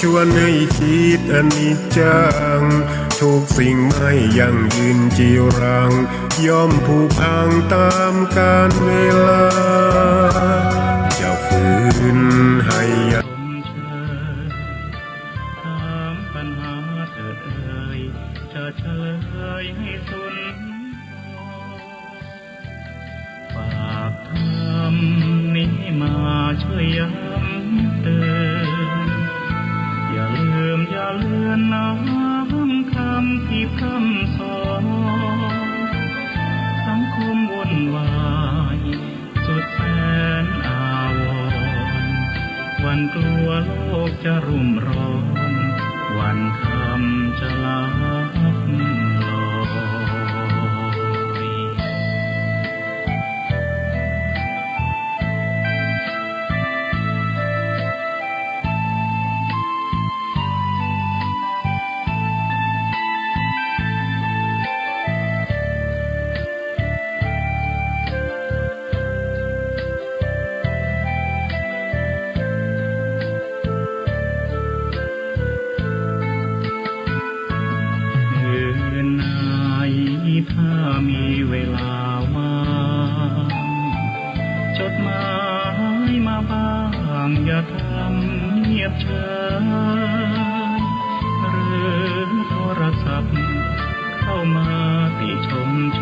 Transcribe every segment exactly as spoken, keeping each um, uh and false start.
ชวนให้คิดอนิจจัง ทุกสิ่งไม่ยั่งยืนจีรัง ย่อมผุพังต๋ามกาลเวลา จะฝืนให้ยัง ถามปัญหาเถิดเอ่ย จะเฉลยให้สุนทร ฝากธรรมนี้มาช่วยย้ำเตือน อย่าลืมอย่าเลือนน้อมคำที่พร่ำสอน สังคมวุ่นวาย สุดแสนอาวรณ์ หวั่นกลัวโลกจะรุ่มร้อน วันธรรมจะลับลอย คืนไหนถ้ามีเวลาว่าง จดหมายมาบ้าง อย่าทำเงียบเฉย หรือโทรศัพท์เข้ามาติชมเช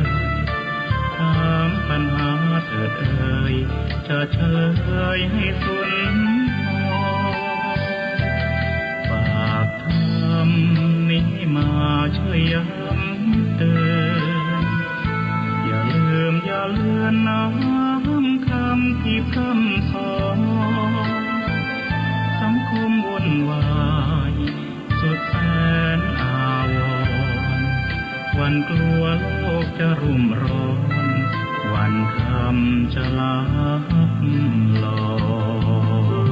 ย ถามปัญหาเถิดเอ่ย จะเฉลยให้สุนทร ฝากธรรมนี้มาช่วยย้ำเตือน อย่าลืมอย่าเลือนน้อมคำที่พร่ำสอน สังคมวุ่นวาย สุดแสนอาวรณ์ หวั่นกลัวโลกจะรุ่มร้อน วันธรรมจะลับลอย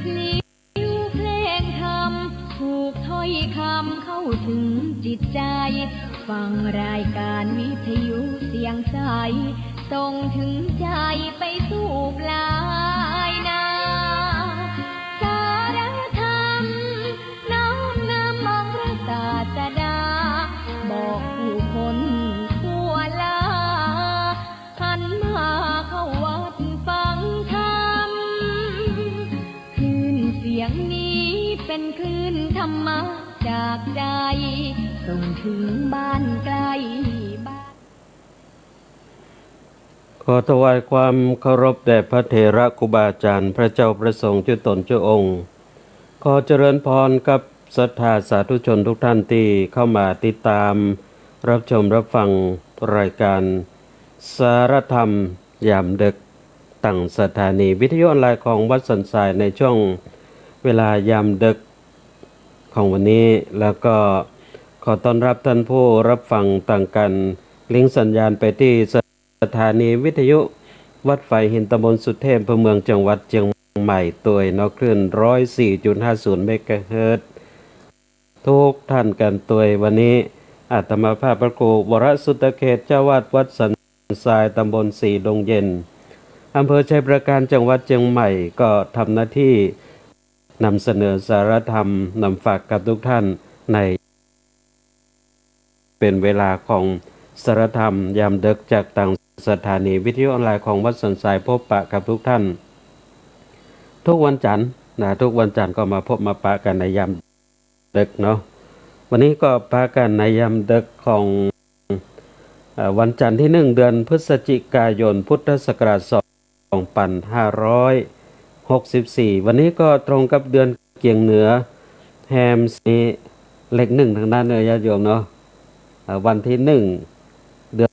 พลิ้วเพลงธรรม ผูกถ้อยคำเข้าถึงจิตใจ ฟังรายการวิทยุเสียงใส ส่งถึงใจไปสู่ปลายนา สารธรรม น้อมนำองค์พระศาสดา บอกผู้คนทั่วลา หันมาเข้าวัดฟังธรรม คลื่นเสียงนี้เป็นคลื่นธรรมะจากใจ ส่งถึงบ้านใกล้บ้าน ขอถวายความเคารพแด่พระเถระครูบาอาจารย์ พระเจ้าพระสงฆ์จุ๊ต๋นจุ๊องค์ ขอเจริญพรกับศรัทธาสาธุชนทุกท่านตี้เข้ามาติดต๋ามรับชมรับฟังรายการสารธรรมยามดึก ตางสถานีวิทยุออนไลน์ของวัดสันทรายในช่วงเวลายามดึกของวันนี้ แล้วก็ขอต้อนรับท่านผู้รับฟังตางก๋านลิงก์สัญญาณไปตี้สถานีวิทยุวัดฝายหิน ตำบลสุเทพ อำเภอเมือง จังหวัดเจียงใหม่ตวยเนาะ คลื่นร้อยสี่จุดห้าศูนย์เมกะเฮิรตซ์ ทุกท่านกั๋นตวย วันนี้อาตมาภาพพระครูวรสุตเขต เจ้าอาวาสวัดสันทราย ตำบลสีดงเย็น อำเภอชัยปราการ จังหวัดเจียงใหม่ ก็ทำหน้าที่นำเสนอสารธรรมนำฝากกับทุกท่านใน เป็นเวลาของสารธรรมยามดึกจากตางสถานีวิทยุออนไลน์ของวัดสันทราย พบปะกับทุกท่าน ทุกวันจันทร์นะ ทุกวันจันทร์ก็มาพบมาปะกั๋นในยาม ดึกเนาะ วันนี้ก็ปะกั๋นในยามดึกของ เอ่อ วันจันทร์ตี้หนึ่ง เดือนพฤศจิกายน พุทธศักราช สองพันห้าร้อยหกสิบสี่ วันนี้ก็ตรงกับเดือนเกียงเหนือ แฮมสีเลขหนึ่งตังนั้นเนาะ ญาติโยมเนาะ อ่า วันตี้หนึ่ง เดือ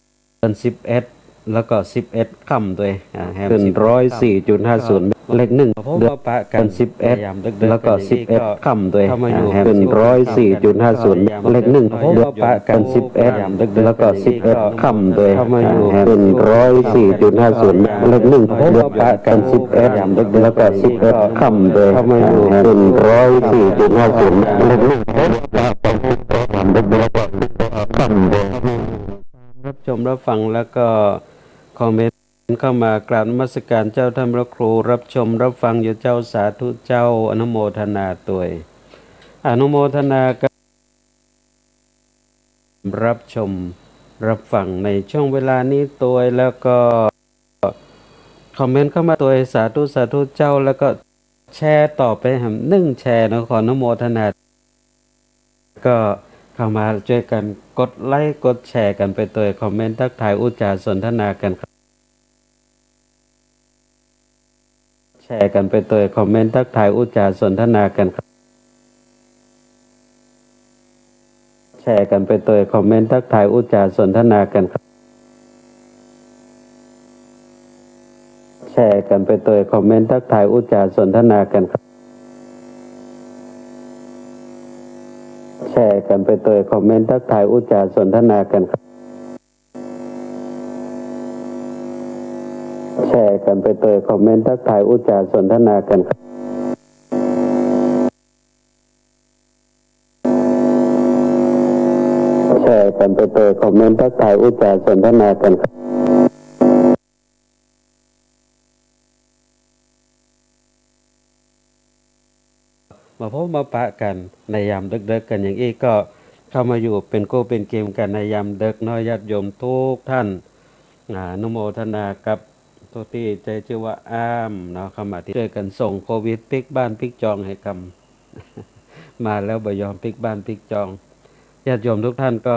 นสิบเอ็ด แล้วก็สิบเอ็ดค่ำตวย อ่า แฮม ขึ้น สิบเอ็ด ร้อยสี่จุดห้าศูนย์ ค่ำ เลขหนึ่ง พบปะกั๋น เดือนสิบเอ็ด ยามดึกๆ แล้วก็ กั๋นอย่างนี้ สิบเอ็ด ก็ ค่ำตวย เข้ามาอยู่ อ่า แฮม ขึ้น ร้อยสี่จุดห้าศูนย์ ยามดึกๆ เลขหนึ่ง พบปะกั๋น เดือนสิบเอ็ด ยามดึกๆ แล้วก็ กั๋นอย่างนี้ สิบเอ็ด ก็ ค่ำตวย เข้ามาอยู่ อ่า แฮม ขึ้น ร้อยสี่จุดห้าศูนย์ เลขหนึ่ง พบปะกั๋น สิบเอ็ด ยามดึกๆ แล้วก็ สิบเอ็ด ค่ำตวย เข้ามาอยู่ อ่า แฮม ขึ้น ร้อยสี่จุดห้าศูนย์ เลขหนึ่ง พบปะกั๋น สิบเอ็ด ยามดึกๆ แล้วก็ สิบเอ็ด ค่ำตวย รับชมรับฟังแล้วก็คอมเมนต์เข้ามากราบนมัสการเจ้าท่านพระครู รับชมรับฟังอยู่เจ้า สาธุเจ้า อนุโมทนาตวย อนุโมทนากับ รับชมรับฟังในช่วงเวลานี้ตวย แล้วก็คอมเมนต์เข้ามาตวย สาธุ สาธุเจ้า แล้วก็แชร์ต่อไปแหมนึ่งแชร์นะ ขออนุโมทนา ก็เข้ามาจ้วยกั๋นกดไลก์กดแชร์กั๋นไปตวย คอมเมนต์ทักทายอู้จ๋าสนทนากั๋นครับ แชร์กั๋นไปตวย คอมเมนต์ทักทายอู้จ๋าสนทนากั๋นครับ แชร์กั๋นไปตวย คอมเมนต์ทักทายอู้จ๋าสนทนากั๋นครับ แชร์กั๋นไปตวย คอมเมนต์ทักทายอู้จ๋าสนทนากั๋นครับ แชร์กั๋นไปตวย คอมเมนต์ทักทายอู้จ๋าสนทนากั๋นครับ แชร์กั๋นไปตวย คอมเมนต์ทักทายอู้จ๋าสนทนากั๋นครับ แชร์กั๋นไปตวย คอมเมนต์ทักทายอู้จ๋าสนทนากั๋นครับ มาพบมาปะกั๋นในยามดึกๆ กั๋นอย่างอี้ ก็เข้ามาอยู่เป๋นกู้เป๋นเกมกั๋นในยามดึกเนาะ ญาติโยมทุกท่าน อ่า อนุโมทนากับตุ๊ตี้ใจ๊จื้อว่าอ้ามเนาะ เข้ามาจ้วยกั๋นส่งโควิดปิ๊กบ้านปิ๊กจองหื้อก่ำ มาแล้วบ่ยอมปิ๊กบ้านปิ๊กจอง ญาติโยมทุกท่านก็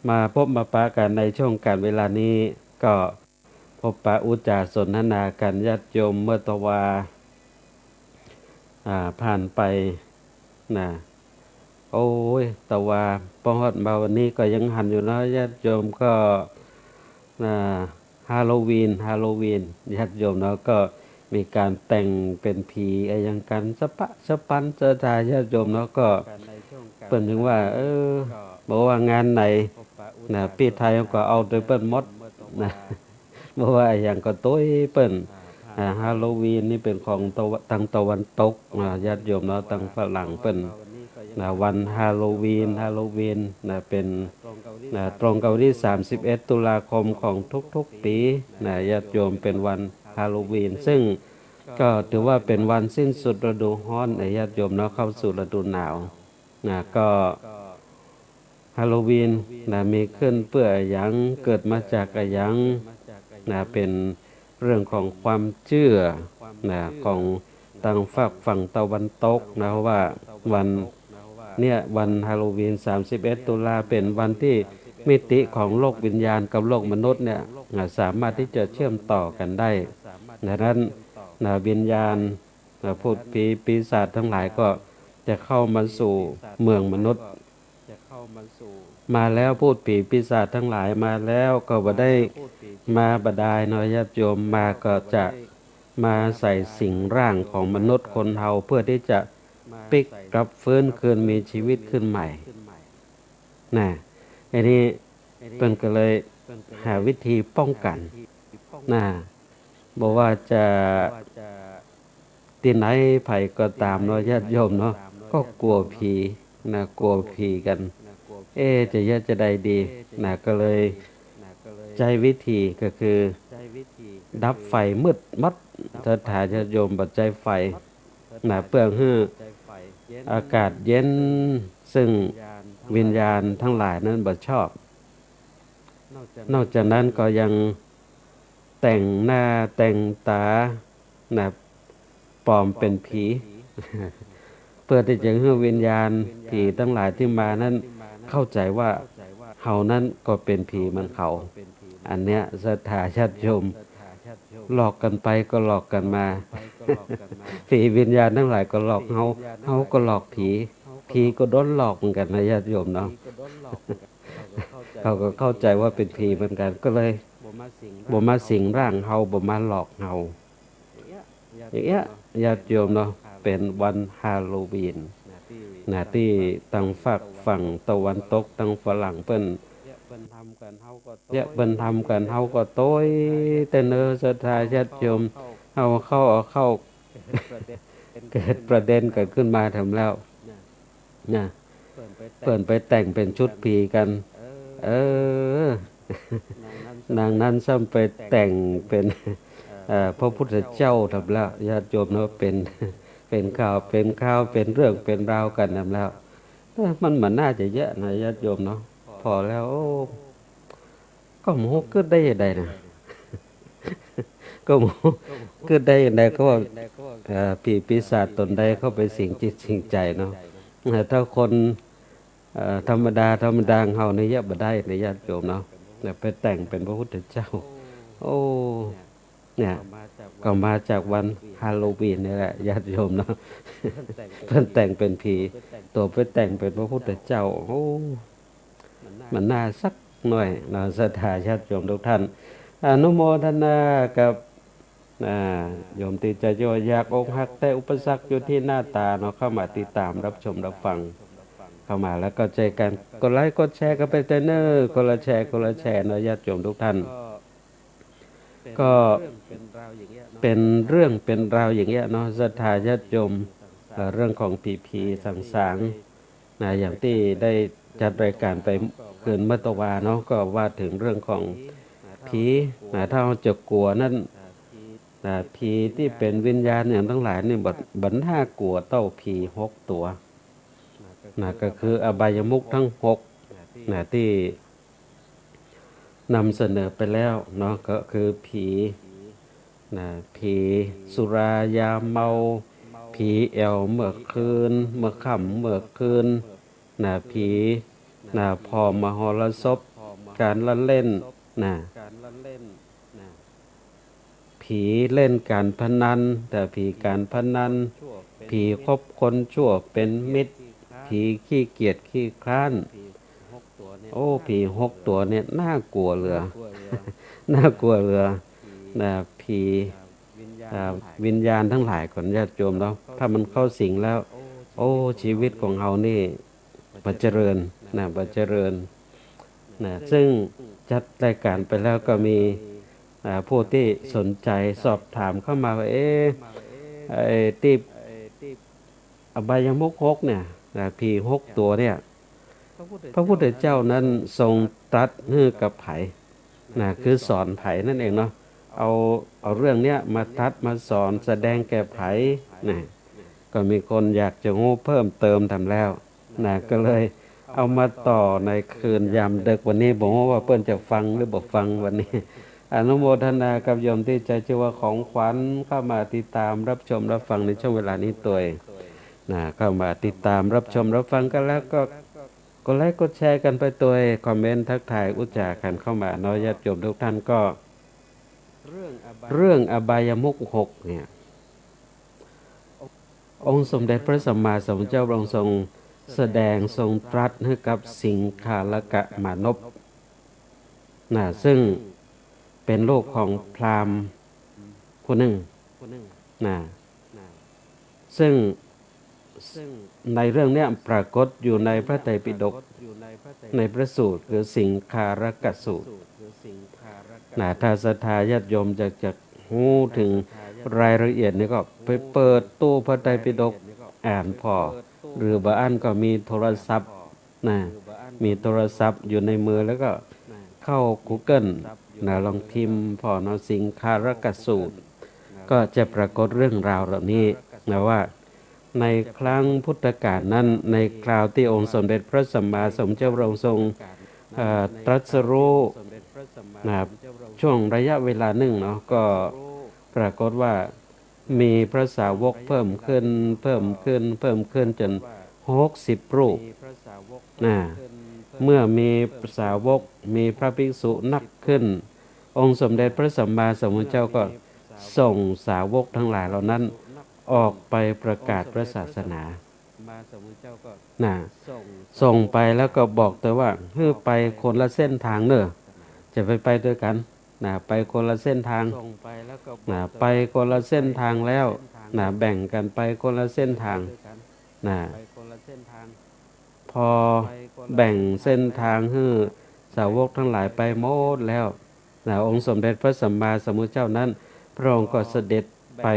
มาพบมาปะกั๋นในช่วงก๋าลเวลานี้ ก็ พบปะอู้จ๋าสนทนากั๋น ญาติโยม เมื่อตะวา อ่า ผ่านไปนะ โอ้ย ตะวา ปอฮอดมาวันนี้ก็ยังหันอยู่เนาะ ญาติโยมก็ อ่า ฮาโลวีน ฮาโลวีน ญาติโยมเนาะ ก็มีก๋านแต่งเป๋นผีอะหยังกั๋น สะปะสะปันเสอตา ญาติโยมเนาะ ก็เปิ้นถึงว่า เออ บ่ว่างานไหนนะ ปี้ไทยก็เอาตวยเปิ้นหมดนะ บ่ว่าอะหยังก็ตวยเปิ้น อ่า ฮาโลวีนนี่เป๋นของตะวัน ตางตะวันตก อ่า ญาติโยมเนาะ ตางฝรั่งเปิ้น นะ วันฮาโลวีน ฮาโลวีนนะ เป๋น นะ ตรงกับวันตี้สามสิบเอ็ดตุลาคมของทุกๆ ปี๋นะ ญาติโยม เป๋นวันฮาโลวีน ซึ่งก็ถือว่าเป๋นวันสิ้นสุดฤดูฮ้อนนะ ญาติโยมเนาะ เข้าสู่ฤดูหนาว นะ ก็ฮาโลวีนนะ มีขึ้นเปื้ออะหยัง เกิดมาจากอะหยังนะ เป๋นเรื่องของความเจื้อนะ ของตางฟากฝั่งตะวันตกนะ ว่าวันเนี้ย วันฮาโลวีน สามสิบเอ็ดตุลา เป๋นวันตี้มิติของโลกวิญญาณกับโลกมนุษย์เนี่ยนะ สามารถตี้จะเชื่อมต่อกั๋นได้ ดังนั้นนะ วิญญาณนะ พูดผีปีศาจตังหลายก็จะเข้ามาสู่เมืองมนุษย์ มาแล้ว พูดผีปีศาจตังหลายมาแล้วก็บ่ได้มาบ่ดายเนาะ ญาติโยม มาก็จะมาอาศัยสิงร่างของมนุษย์คนเฮา เพื่อตี้จะปิ๊กกลับฟื้นคืนมีชีวิตขึ้นใหม่นะ อันนี้เปิ้นก็เลยหาวิธีป้องกั๋นนะ บ่ว่าจะตี้ไหนไผก็ต๋ามเนาะ ญาติโยมเนาะ ก็กั๋วผีนะ กั๋วผีกั๋น เอ๊ะ จะเยียะจาใดดีนะ ก็เลยใจ๊วิธีก็คือดับไฟมืดหมด ศรัทธาญาติโยม บ่ใจ๊ไฟนะ เปื้อหื้ออากาศเย็น ซึ่งวิญญาณตังหลายนั้นบ่ชอบ นอกจากนั้นก็ยังแต่งหน้าแต่งต๋านะ ปลอมเป๋นผี เปื้อตี้จะหื้อวิญญาณผีตังหลายตี้มานั้นเข้าใจ๋ว่าเฮานั้นก็เป๋นผีเหมือนเขา อันเนี้ยศรัทธาญาติโยม หลอกกั๋นไปก็หลอกกั๋นมา ผีวิญญาณตังหลายก็หลอกเฮา เฮาก็หลอกผี ผีก็โดนหลอกเหมือนกั๋นนะ ญาติโยมเนาะ เขาก็เข้าใจ๋ว่าเป๋นผีเหมือนกั๋น ก็เลยบ่มาสิงร่างเฮา บ่มาหลอกเฮา อย่างเงี้ย ญาติโยมเนาะ เป๋นวันฮาโลวีน นะ ตี้ตางฟากฝั่งตะวันตก ตางฝรั่งเปิ้น เยียะเปิ้นทำกั๋น เฮาก็โตย แต่เนอ ศรัทธาญาติโยม เอาเข้า เอาเข้า เกิดประเด็นกั๋นขึ้นมาแถมแล้ว นะ เปิ้นไปแต่งเป๋นชุดผีกั๋น เออ นางนั้นซ้ำไปแต่งเป๋น เอ่อ พระพุทธเจ้าแถมแล้ว ญาติโยมเนาะ เป๋น เป๋นข่าว เป๋นข่าว เป๋นเรื่อง เป๋นราวกั๋นแถมแล้ว เออ มัน มันน่าจะเยียะนะ ญาติโยมเนาะ ผ่อแล้ว โอ้ ก็บ่ฮู้กึ๊ดได้ยังไงนะ ก็บ่ฮู้กึ๊ดได้ยังไง ก็ว่า เอ่อ ผีปีศาจต๋นใดเข้าไปสิงจิตสิงใจ๋เนาะ เอ่อ ถ้าคน เอ่อ ธรรมดา ธรรมดาเฮานี่เยียะบ่ได้นะ ญาติโยมเนาะ แต่ไปแต่งเป๋นพระพุทธเจ้า โอ้ เนี่ย ก็มาจากวันฮาโลวีนนี่แหละ ญาติโยมเนาะ เปิ้นแต่งเป๋นผี ตั๋วไปแต่งเป๋นพระพุทธเจ้า โอ้ มันน่าสักหน่อยเนาะ ศรัทธาญาติโยมทุกท่าน อนุโมทนากับ อ่า โยมตี้จะโยอยากอกหัก แต่อุปสรรคอยู่ที่หน้าต๋าเนาะ เข้ามาติดต๋ามรับชมรับฟัง เข้ามาแล้วก็ใจ๋กั๋นกดไลก์กดแชร์กั๋นไปเต๊อะเน่อ คนละแชร์ คนละแชร์เนาะ ญาติโยมทุกท่าน ก็เป๋นเรื่องเป๋นราวอย่างเงี้ยเนาะ ศรัทธาญาติโยม เอ่อ เรื่องของผีๆ สางๆ นะ อย่างตี้ได้จัดรายการไปคืนเมื่อตะวาเนาะ ก็ว่าเถิงเรื่องของผีนะ ถ้าเฮาจะกั๋วนั้นนะ ผีตี้เป๋นวิญญาณอย่างตังหลายนี่บ่ บ่น่ากั๋วเต้าผีหกตั๋วนะ ก็คืออบายมุขตังหกนะ ตี้ นำเสนอไปแล้วเนาะ ก็คือผีนะ ผีสุรายาเมา ผีแอ่วเมื่อคืน เมื่อค่ำเมื่อคืนนะ ผีนะ ผ่อมหรสพ ก๋านละเล่นนะ ผีเล่นก๋านพนัน แต่ผีก๋านพนัน ผีคบคนชั่วเป๋นมิตร ผีขี้เกียจขี้คร้าน โอ้ ผีหกตั๋วเนี่ยน่ากั๋วเหลือ น่ากั๋วเหลือนะ ผี อ่า วิญญาณตังหลายก่อน ญาติโยมเนาะ ถ้ามันเข้าสิงแล้ว โอ้ ชีวิตของเฮานี่บ่เจริญนะ บ่เจริญนะ ซึ่งจัดรายการไปแล้วก็มี อ่า ผู้ตี้สนใจ๋สอบถามเข้ามาว่า เอ๊ะ ไอ้ตี้อบายมุขหกเนี่ยนะ ผีหกตั๋วเนี่ย พระพุทธเจ้านั้นทรงตรัสหื้อกับใผนะ คือสอนใผนั่นเองเนาะ เอา เอาเรื่องเนี้ยมาตรัสมาสอนแสดงแก่ใผนะ ก็มีคนอยากจะฮู้เพิ่มเติมแถมแล้วนะ ก็เลยเอามาต่อในคืนยามดึกวันนี้ บ่ฮู้ว่าเปิ้นจะฟังหรือบ่ฟังวันนี้ อนุโมทนากับโยมตี้ใจ๊จื้อว่าของขวัญ เข้ามาติดต๋ามรับชมรับฟังในช่วงเวลานี้ตวยนะ เข้ามาติดต๋ามรับชมรับฟังกั๋นแล้วก็ กดไลก์กดแชร์กั๋นไปตวย คอมเมนต์ทักทายอุจจากั๋นเข้ามาเนาะ ญาติโยมทุกท่าน ก็เรื่องอบายมุขหกเนี่ย องค์สมเด็จพระสัมมาสัมพุทธเจ้าพระองค์ทรงแสดงทรงตรัสหื้อกับสิงคารกะมานพนะ ซึ่งเป๋นลูกของพราหมณ์ผู้นึ่งนะ ซึ่งในเรื่องเนี้ยปรากฏอยู่ในพระไตรปิฎก ในพระสูตรคือสิงคารกะสูตรนะ ถ้าศรัทธาญาติโยมอยากจะฮู้เถิงรายละเอียดนี่ก็ไปเปิดตู้พระไตรปิฎกอ่านผ่อ หรือบ่อั้นก็มีโทรศัพท์ นะ มีโทรศัพท์อยู่ในมือแล้วก็เข้ากูเกิลนะ ลองพิมพ์ผ่อเนาะ สิงคารกสูตร ก็จะปรากฏเรื่องราวเหล่านี้นะ ว่าในครั้งพุทธกาลนั้น ในคราวตี้องค์สมเด็จพระสัมมาสัมพุทธเจ้าพระองค์ทรง เอ่อ ตรัสรู้นะ ช่วงระยะเวลานึ่งเนาะ ก็ปรากฏว่า มีพระสาวกเพิ่มขึ้น เพิ่มขึ้น เพิ่มขึ้นจ๋นหกสิบรูปนะ เมื่อมีสาวก มีพระภิกษุนักขึ้น องค์สมเด็จพระสัมมาสัมพุทธเจ้าก็ส่งสาวกตังหลายเหล่านั้นออกไปประกาศพระศาสนา น่ะ ส่งไปแล้วก็บอกแต่ว่า หื้อไปคนละเส้นทางเน่อ จะไป ไปตวยกั๋น น่ะ ไปคนละเส้นทาง น่ะ ไปคนละเส้นทางแล้ว น่ะ แบ่งกั๋นไปคนละเส้นทาง น่ะ พอแบ่งเส้นทางหื้อสาวกทั้งหลายไปหมดแล้ว น่ะ องค์สมเด็จพระสัมมาสัมพุทธเจ้านั้น พระองค์ก็เสด็จไป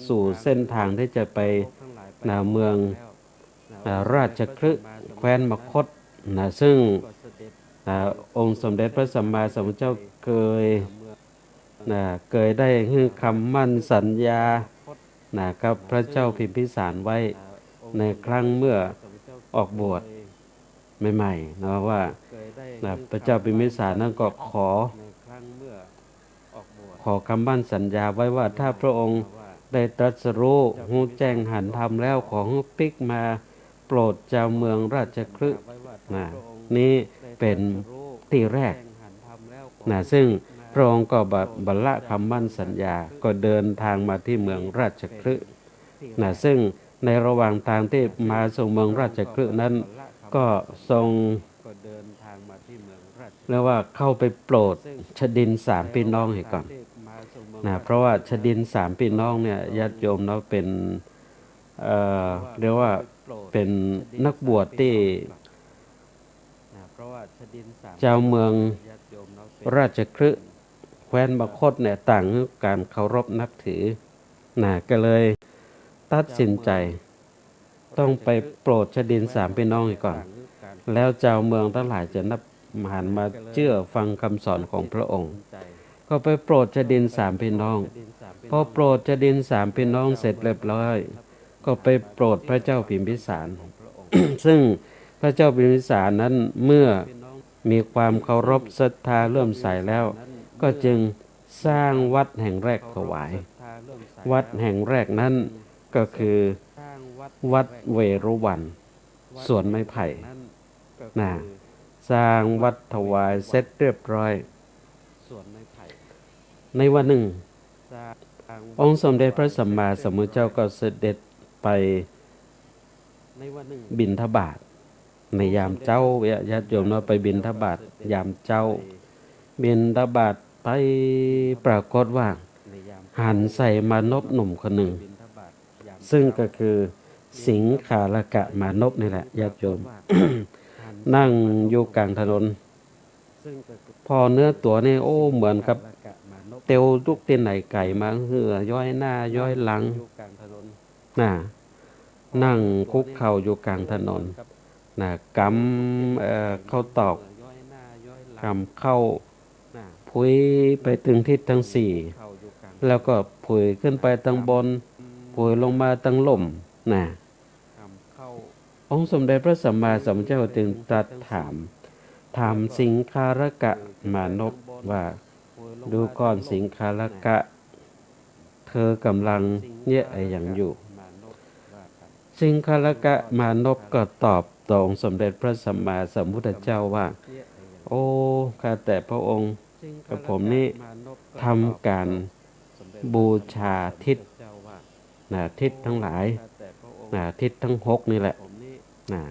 สู่เส้นทางที่จะไป น่ะ เมือง อ่า ราชคฤห์ แคว้นมคธ น่ะ ซึ่ง อ่า องค์สมเด็จพระสัมมาสัมพุทธเจ้าเกย น่ะ เกยได้หื้อกำมั่นสัญญา น่ะ กับพระเจ้าพิมพิสารไว้ ในครั้งเมื่อออกบวชใหม่ๆ เนาะ ว่า น่ะ พระเจ้าพิมพิสารนั้นก็ขอ ขอกำมั่นสัญญาไว้ว่า ถ้าพระองค์ได้ตรัสรู้ ฮู้แจ้งหันธรรมแล้ว ขอหื้อปิ๊กมาโปรดจาวเมืองราชคฤห์ น่ะ นี้เป๋นตี้แรก น่ะ ซึ่งพระองค์ก็บะ บรรละกำมั่นสัญญา ก็เดินทางมาตี้เมืองราชคฤห์ น่ะ ซึ่งในระหว่างตางตี้มาสู่เมืองราชคฤห์นั้น ก็ทรง เรียกว่าเข้าไปโปรดชดินสามพี่น้องเหียก่อน น่ะ เพราะว่าชดินสามพี่น้องเนี่ย ญาติโยมเนาะ เป๋น เอ่อ เรียกว่าเป๋นนักบวชตี้ จาวเมืองราชคฤห์ แคว้นมคธเนี่ย ต่างหื้อก๋านเคารพนับถือ น่ะ ก็เลยตัดสินใจ๋ ต้องไปโปรดชดินสามพี่น้องเหียก่อน แล้วจาวเมืองตังหลายจะนับหันมาเจื้อฟังกำสอนของพระองค์ ก็ไปโปรดชดินสามพี่น้อง พอโปรดชดินสามพี่น้องเสร็จเรียบร้อย ก็ไปโปรดพระเจ้าพิมพิสาร ซึ่งพระเจ้าพิมพิสารนั้นเมื่อมีความเคารพศรัทธาเลื่อมใสแล้ว ก็จึงสร้างวัดแห่งแรกถวาย วัดแห่งแรกนั้นก็คือวัดเวรุวัน สวนไม้ไผ่ น่ะ สร้างวัดถวายเสร็จเรียบร้อย ในวันหนึ่ง องค์สมเด็จพระสัมมาสัมพุทธเจ้าก็เสด็จไปบิณฑบาตในยามเจ๊า ญาติโยมเนาะ ไปบิณฑบาตยามเจ๊า บิณฑบาตไป ปรากฏว่าหันใส่มานพหนุ่มคนหนึ่ง ซึ่งก็คือสิงคารกะมานพนี่แหละ ญาติโยม นั่งอยู่ก๋างถนน ผ่อเนื้อตั๋วนี่ โอ้ เหมือนกับเตียวลุกตี้ไหนไก๋มา เหื่อย้อยหน้าย้อยหลัง น่ะ นั่งคุกเข่าอยู่ก๋างถนน น่ะ กำ เอ่อ ข้าวตอก กำข้าว ผุยไปตึงทิศตึงสี่ แล้วก็ผุยขึ้นไปตึงบน ผุยลงมาตึงลุ่ม น่ะ องค์สมเด็จพระสัมมาสัมพุทธเจ้าจึงตรัสถาม ถามสิงคารกะมานพว่า ดูก่อนสิงคารกะ เธอกำลังเยียะอะหยังอยู่ สิงคารกะมานพก็ตอบต่อองค์สมเด็จพระสัมมาสัมพุทธเจ้าว่า โอ้ ข้าแต่พระองค์ กระผมนี้ทำก๋านบูชาทิศ น่ะ ทิศตังหลาย น่ะ ทิศตึงหกนี่แหละ น่ะ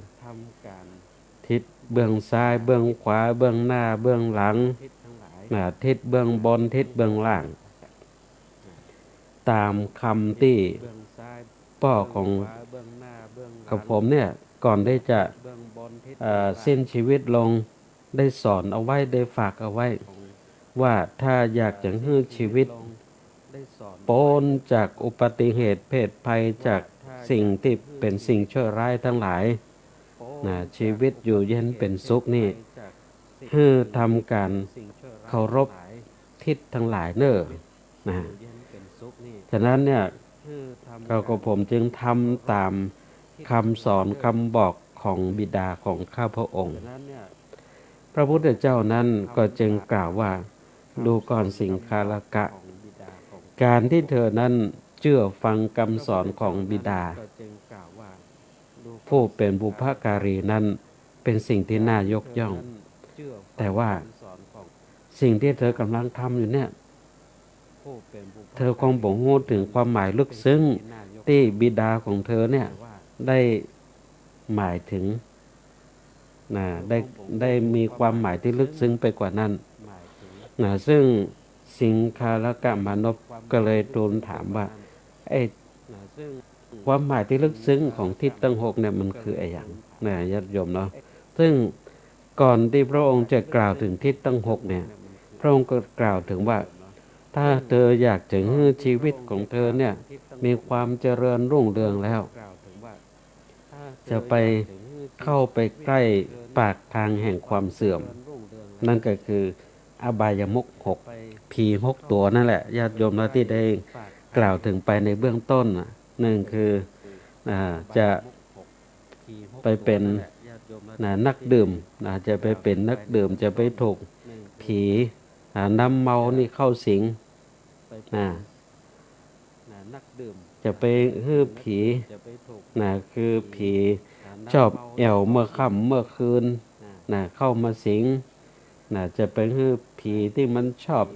ทิศเบื้องซ้าย เบื้องขวา เบื้องหน้า เบื้องหลัง น่ะ ทิศเบื้องบน ทิศเบื้องล่าง ต๋ามกำตี้ป้อของกระผมเนี่ย ก่อนตี้จะ เอ่อ สิ้นชีวิตลง ได้สอนเอาไว้ ได้ฝากเอาไว้ ว่าถ้าอยากจะหื้อชีวิตป๊นจากอุบัติเหตุเพศภัย จากสิ่งตี้เป๋นสิ่งชั่วร้ายตังหลาย น่ะ ชีวิตอยู่เย็นเป๋นสุขนี่ หื้อทำก๋านเคารพทิศตังหลายเน่อ น่ะ ฉะนั้นเนี่ย ข้ากับผมจึงทำต๋ามกำสอนกำบอกของบิดาของข้าพระองค์ พระพุทธเจ้านั้นก็จึงกล่าวว่า ดูก่อนสิงคารกะ ก๋านตี้เธอนั้นเจื้อฟังกำสอนของบิดา ผู้เป๋นบุพการีนั้น เป๋นสิ่งตี้น่ายกย่อง แต่ว่าสิ่งตี้เธอกำลังทำอยู่เนี่ย เธอคงบ่ฮู้เถิงความหมายลึกซึ้งตี้บิดาของเธอเนี่ยได้ หมายถึง นะ ได้ ได้มีความหมายตี้ลึกซึ้งไปกว่านั้น นะ ซึ่งสิงคารกมานพก็เลยทูลถามว่า ไอ้ความหมายตี้ลึกซึ้งของทิศตังหกเนี่ยมันคืออะหยัง นะ ญาติโยมเนาะ ซึ่งก่อนตี้พระองค์จะกล่าวถึงทิศตังหกเนี่ย พระองค์ก็กล่าวถึงว่า ถ้าเธออยากจะหื้อชีวิตของเธอเนี่ยมีความเจริญรุ่งเรืองแล้ว จะไปเข้าไปใกล้ปากทางแห่งความเสื่อม นั่นก็คืออบายมุขหก ผีหกตัวนั่นแหละ ญาติโยมนะ ตี้ได้กล่าวถึงไปในเบื้องต้นน่ะ หนึ่งคือ อ่า จะไปเป็น นะ นักดื่ม นะ จะไปเป็นนักดื่ม จะไปถูกผี อ่า น้ำเมานี่เข้าสิง นะ จะไปหื้อผี นะ คือผีชอบแอ่วเมื่อค่ำเมื่อคืน นะ เข้ามาสิง นะ จะไปหื้อผีตี้มันชอบ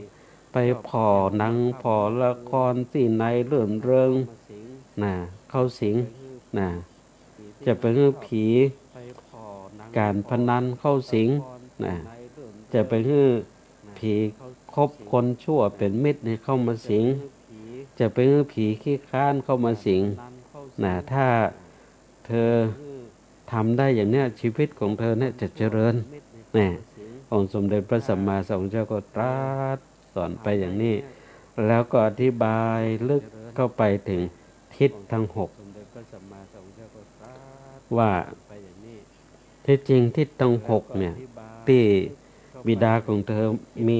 ไปผ่อหนังผ่อละครตี้ไหนรื่นเริง นะ เข้าสิง นะ จะไปหื้อผีก๋านพนันเข้าสิง นะ จะไปหื้อผีคบคนชั่วเป๋นมิตรนี่เข้ามาสิง จะไปหื้อผีขี้คร้านเข้ามาสิง นะ ถ้าเธอทำได้อย่างเนี้ย ชีวิตของเธอเนี่ยจะเจริญ นะ องค์สมเด็จพระสัมมาสัมพุทธเจ้าก็ตรัสสอนไปอย่างนี้ แล้วก็อธิบายลึกเข้าไปถึงทิศทั้งหก ว่าที่จริงทิศทั้งหกเนี่ย ตี้บิดาของเธอมี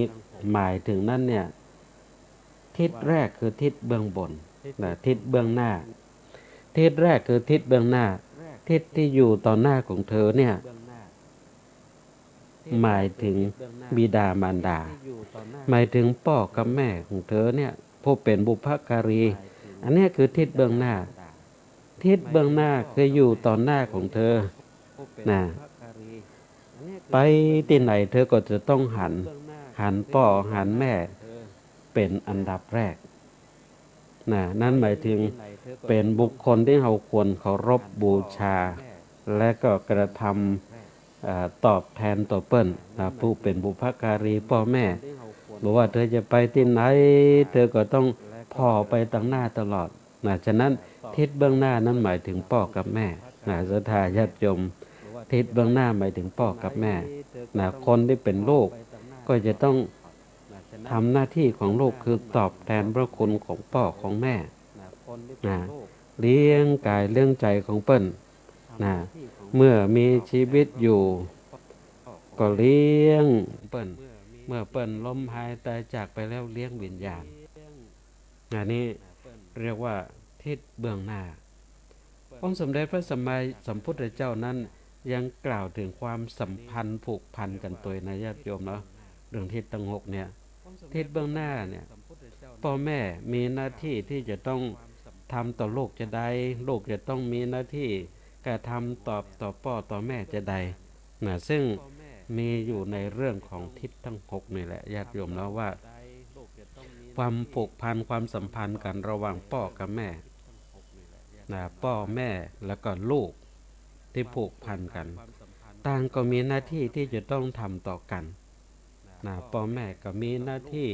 หมายถึงนั้นเนี่ย ทิศแรกคือทิศเบื้องบน นะ ทิศเบื้องหน้า ทิศแรกคือทิศเบื้องหน้า ทิศที่อยู่ต่อหน้าของเธอเนี่ย หมายถึงบิดามารดา หมายถึงป้อกับแม่ของเธอเนี่ย ผู้เป๋นบุพการี อันเนี้ยคือทิศเบื้องหน้า ทิศเบื้องหน้าคืออยู่ต่อหน้าของเธอ นะ ไปตี้ไหนเธอก็จะต้องหัน หันป้อหันแม่เป๋นอันดับแรก นะ นั่นหมายถึงเป๋นบุคคลตี้เฮาควรเคารพบูชา และก็กระทำ เอ่อ ตอบแทนต่อเปิ้น นะ ผู้เป๋นบุพการีป้อแม่ บอกว่าเธอจะไปตี้ไหน เธอก็ต้องผ่อไปตังหน้าตลอด นะ ฉะนั้นทิศเบื้องหน้านั้นหมายถึงป้อกับแม่ นะ ศรัทธาญาติโยม ทิศเบื้องหน้าหมายถึงป้อกับแม่ นะ คนตี้เป๋นลูกก็จะต้องทำหน้าตี้ของลูก คือตอบแทนพระคุณของป้อของแม่ นะ เลี้ยงก๋ายเลี้ยงใจ๋ของเปิ้น นะ เมื่อมีชีวิตอยู่ก็เลี้ยงเปิ้น เมื่อเปิ้นล้มหายตายจากไปแล้วเลี้ยงวิญญาณ อันนี้เรียกว่าทิศเบื้องหน้า องค์สมเด็จพระสัมมาสัมพุทธเจ้านั้นยังกล่าวถึงความสัมพันธ์ผูกพันกั๋นตวยนะญาติโยมเนาะ เรื่องทิศตังหกเนี่ย ทิศเบื้องหน้าเนี่ย ป้อแม่มีหน้าตี้ตี้จะต้องทำต่อลูกจาใด ลูกจะต้องมีหน้าตี้กระทำตอบต่อป้อต่อแม่จาใด นะ ซึ่งมีอยู่ในเรื่องของทิศตังหกนี่แหละญาติโยมเนาะ ว่าความผูกพันความสัมพันธ์กั๋นระหว่างป้อกับแม่ นะ ป้อแม่แล้วก็ลูกตี้ผูกพันกั๋น ต่างก็มีหน้าตี้ตี้จะต้องทำต่อกั๋น นะ ป้อแม่ก็มีหน้าตี้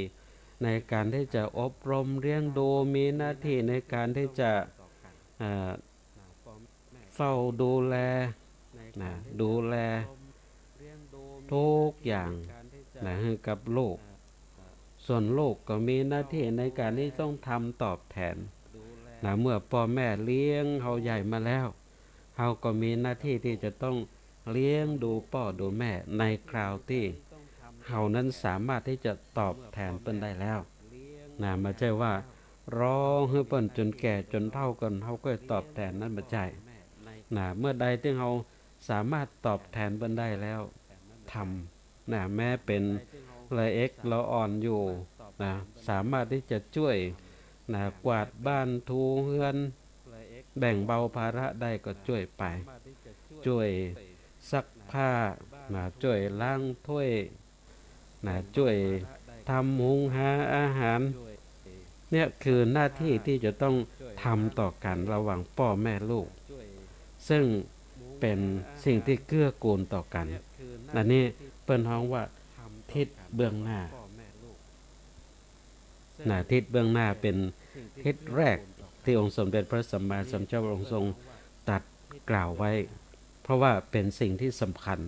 ในก๋านตี้จะอบรมเลี้ยงดู มีหน้าตี้ในก๋านตี้จะ เอ่อ เฝ้าดูแล นะ ดูแลทุกอย่าง นะ หื้อกับลูก ส่วนลูกก็มีหน้าตี้ในก๋านตี้ต้องทำตอบแทน นะ เมื่อป้อแม่เลี้ยงเฮาใหญ่มาแล้ว เฮาก็มีหน้าตี้ตี้จะต้องเลี้ยงดูป้อดูแม่ในคราวตี้เฮานั้นสามารถตี้จะตอบแทนเปิ้นได้แล้ว นะ บ่ใจ้ว่ารอหื้อเปิ้นจ๋นแก่จ๋นเฒ่าก่อนเฮาก็ตอบแทน นั้นบ่ใจ้ นะ เมื่อใดตี้เฮาสามารถตอบแทนเปิ้นได้แล้ว ทำ นะ แม้เป๋นละเอ็กละอ่อนอยู่ นะ สามารถตี้จะจ้วย นะ กวาดบ้านถูเฮือน แบ่งเบาภาระได้ก็จ้วยไป จ้วยซักผ้า นะ จ้วยล้างถ้วย นะ จ้วยทำหุงหาอาหาร เนี่ยคือหน้าตี้ตี้จะต้องทำต่อกั๋นระหว่างป้อแม่ลูก ซึ่ง เป๋นสิ่งตี้เกื้อกูลต่อกั๋น อันนี้เปิ้นฮ้องว่าทิศเบื้องหน้า นะ ทิศเบื้องหน้าเป๋นทิศแรกตี้องค์สมเด็จพระสัมมาสัมพุทธเจ้าพระองค์ทรงตรัสกล่าวไว้ เพราะว่าเป๋นสิ่งตี้สำคัญ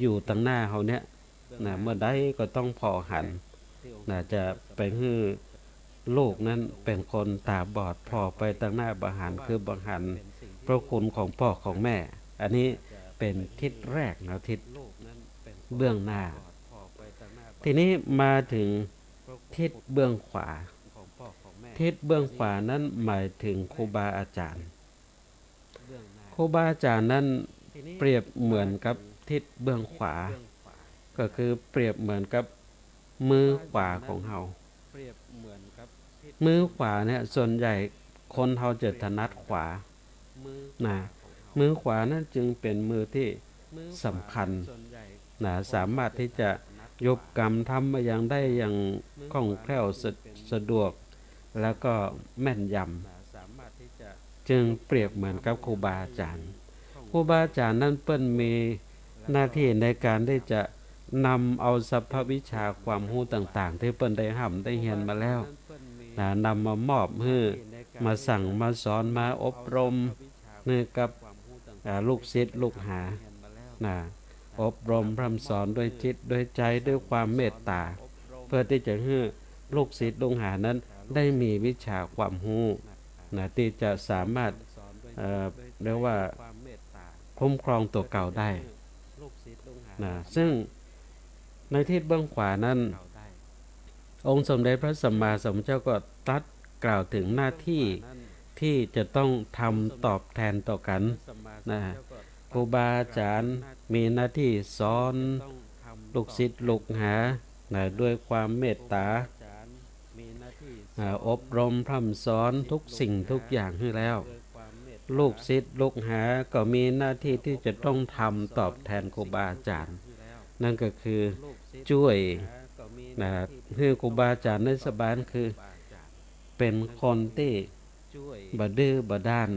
อยู่ตังหน้าเฮาเนี่ย นะ เมื่อใดก็ต้องผ่อหัน นะ จะไปหื้อลูกนั้นเป๋นคนต๋าบอด ผ่อไปตังหน้าบ่หัน คือบ่หันพระคุณของป้อของแม่ อันนี้เป๋นทิศแรกนะ ทิศเบื้องหน้า ทีนี้มาเถิงทิศเบื้องขวา ทิศเบื้องขวานั้นหมายเถิงครูบาอาจ๋ารย์ ครูบาอาจ๋ารย์นั้นเปรียบเหมือนกับทิศเบื้องขวา ก็คือเปรียบเหมือนกับมือขวาของเฮา มือขวาเนี่ยส่วนใหญ่คนเฮาจะถนัดขวา นะ มือขวานั้นจึงเป๋นมือตี้สำคัญ นะ สามารถตี้จะยบกำทำอะหยังได้อย่างคล่องแคล่ว สะ- สะดวก แล้วก็แม่นยำ จึงเปรียบเหมือนกับครูบาอาจ๋ารย์ ครูบาอาจ๋ารย์นั้นเปิ้นมีหน้าตี้ในก๋านตี้จะนำเอาสรรพวิชาความฮู้ต่างๆ ตี้เปิ้นได้ฮ่ำได้เฮียนมาแล้ว นะ นำมามอบหื้อ มาสั่งมาสอน มาอบรมหื้อกับ อ่า ลูกศิษย์ลูกหา นะ อบรมพร่ำสอนด้วยจิตด้วยใจ๋ ด้วยความเมตต๋า เพื่อตี้จะหื้อลูกศิษย์ลูกหานั้นได้มีวิชาความฮู้ นะ ตี้จะสามารถ เอ่อ เรียกว่าคุ้มครองตั๋วเก่าได้ นะ ซึ่งในทิศเบื้องขวานั้น องค์สมเด็จพระสัมมาสัมพุทธเจ้าก็ตรัสกล่าวเถิงหน้าตี้ตี้จะต้องทำตอบแทนต่อกั๋น นะ ครูบาอาจ๋ารย์มีหน้าตี้สอนลูกศิษย์ลูกหา นะ ด้วยความเมตต๋า อ่า อบรมพร่ำสอนทุกสิ่งทุกอย่างหื้อแล้ว ลูกศิษย์ลูกหาก็มีหน้าตี้ตี้จะต้องทำตอบแทนครูบาอาจ๋ารย์ นั่นก็คือจ้วย นะ หื้อครูบาอาจ๋ารย์ได้สบาย คือเป๋นคนตี้บ่ดื้อบ่ด้าน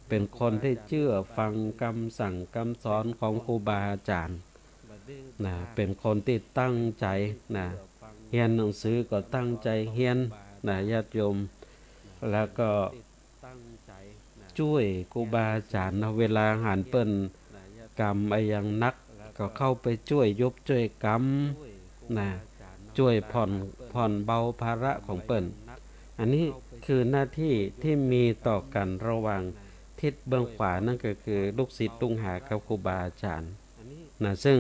เป๋นคนตี้เจื้อฟังกำสั่งกำสอนของครูบาอาจ๋ารย์ นะ เป๋นคนตี้ตั้งใจ๋ นะ เฮียนหนังสือก็ตั้งใจ๋เฮียน นะ ญาติโยม แล้วก็จ้วยครูบาอาจ๋ารย์นะ เวลาหันเปิ้นกำอะหยังหนัก ก็เข้าไปจ้วยยบจ้วยกำ นะ จ้วยผ่อน ผ่อนเบาภาระของเปิ้น อันนี้คือหน้าตี้ตี้มีต่อกั๋นระหว่างทิศเบื้องขวา นั่นก็คือลูกศิษย์ลูกหากับครูบาอาจ๋ารย์ นะ ซึ่ง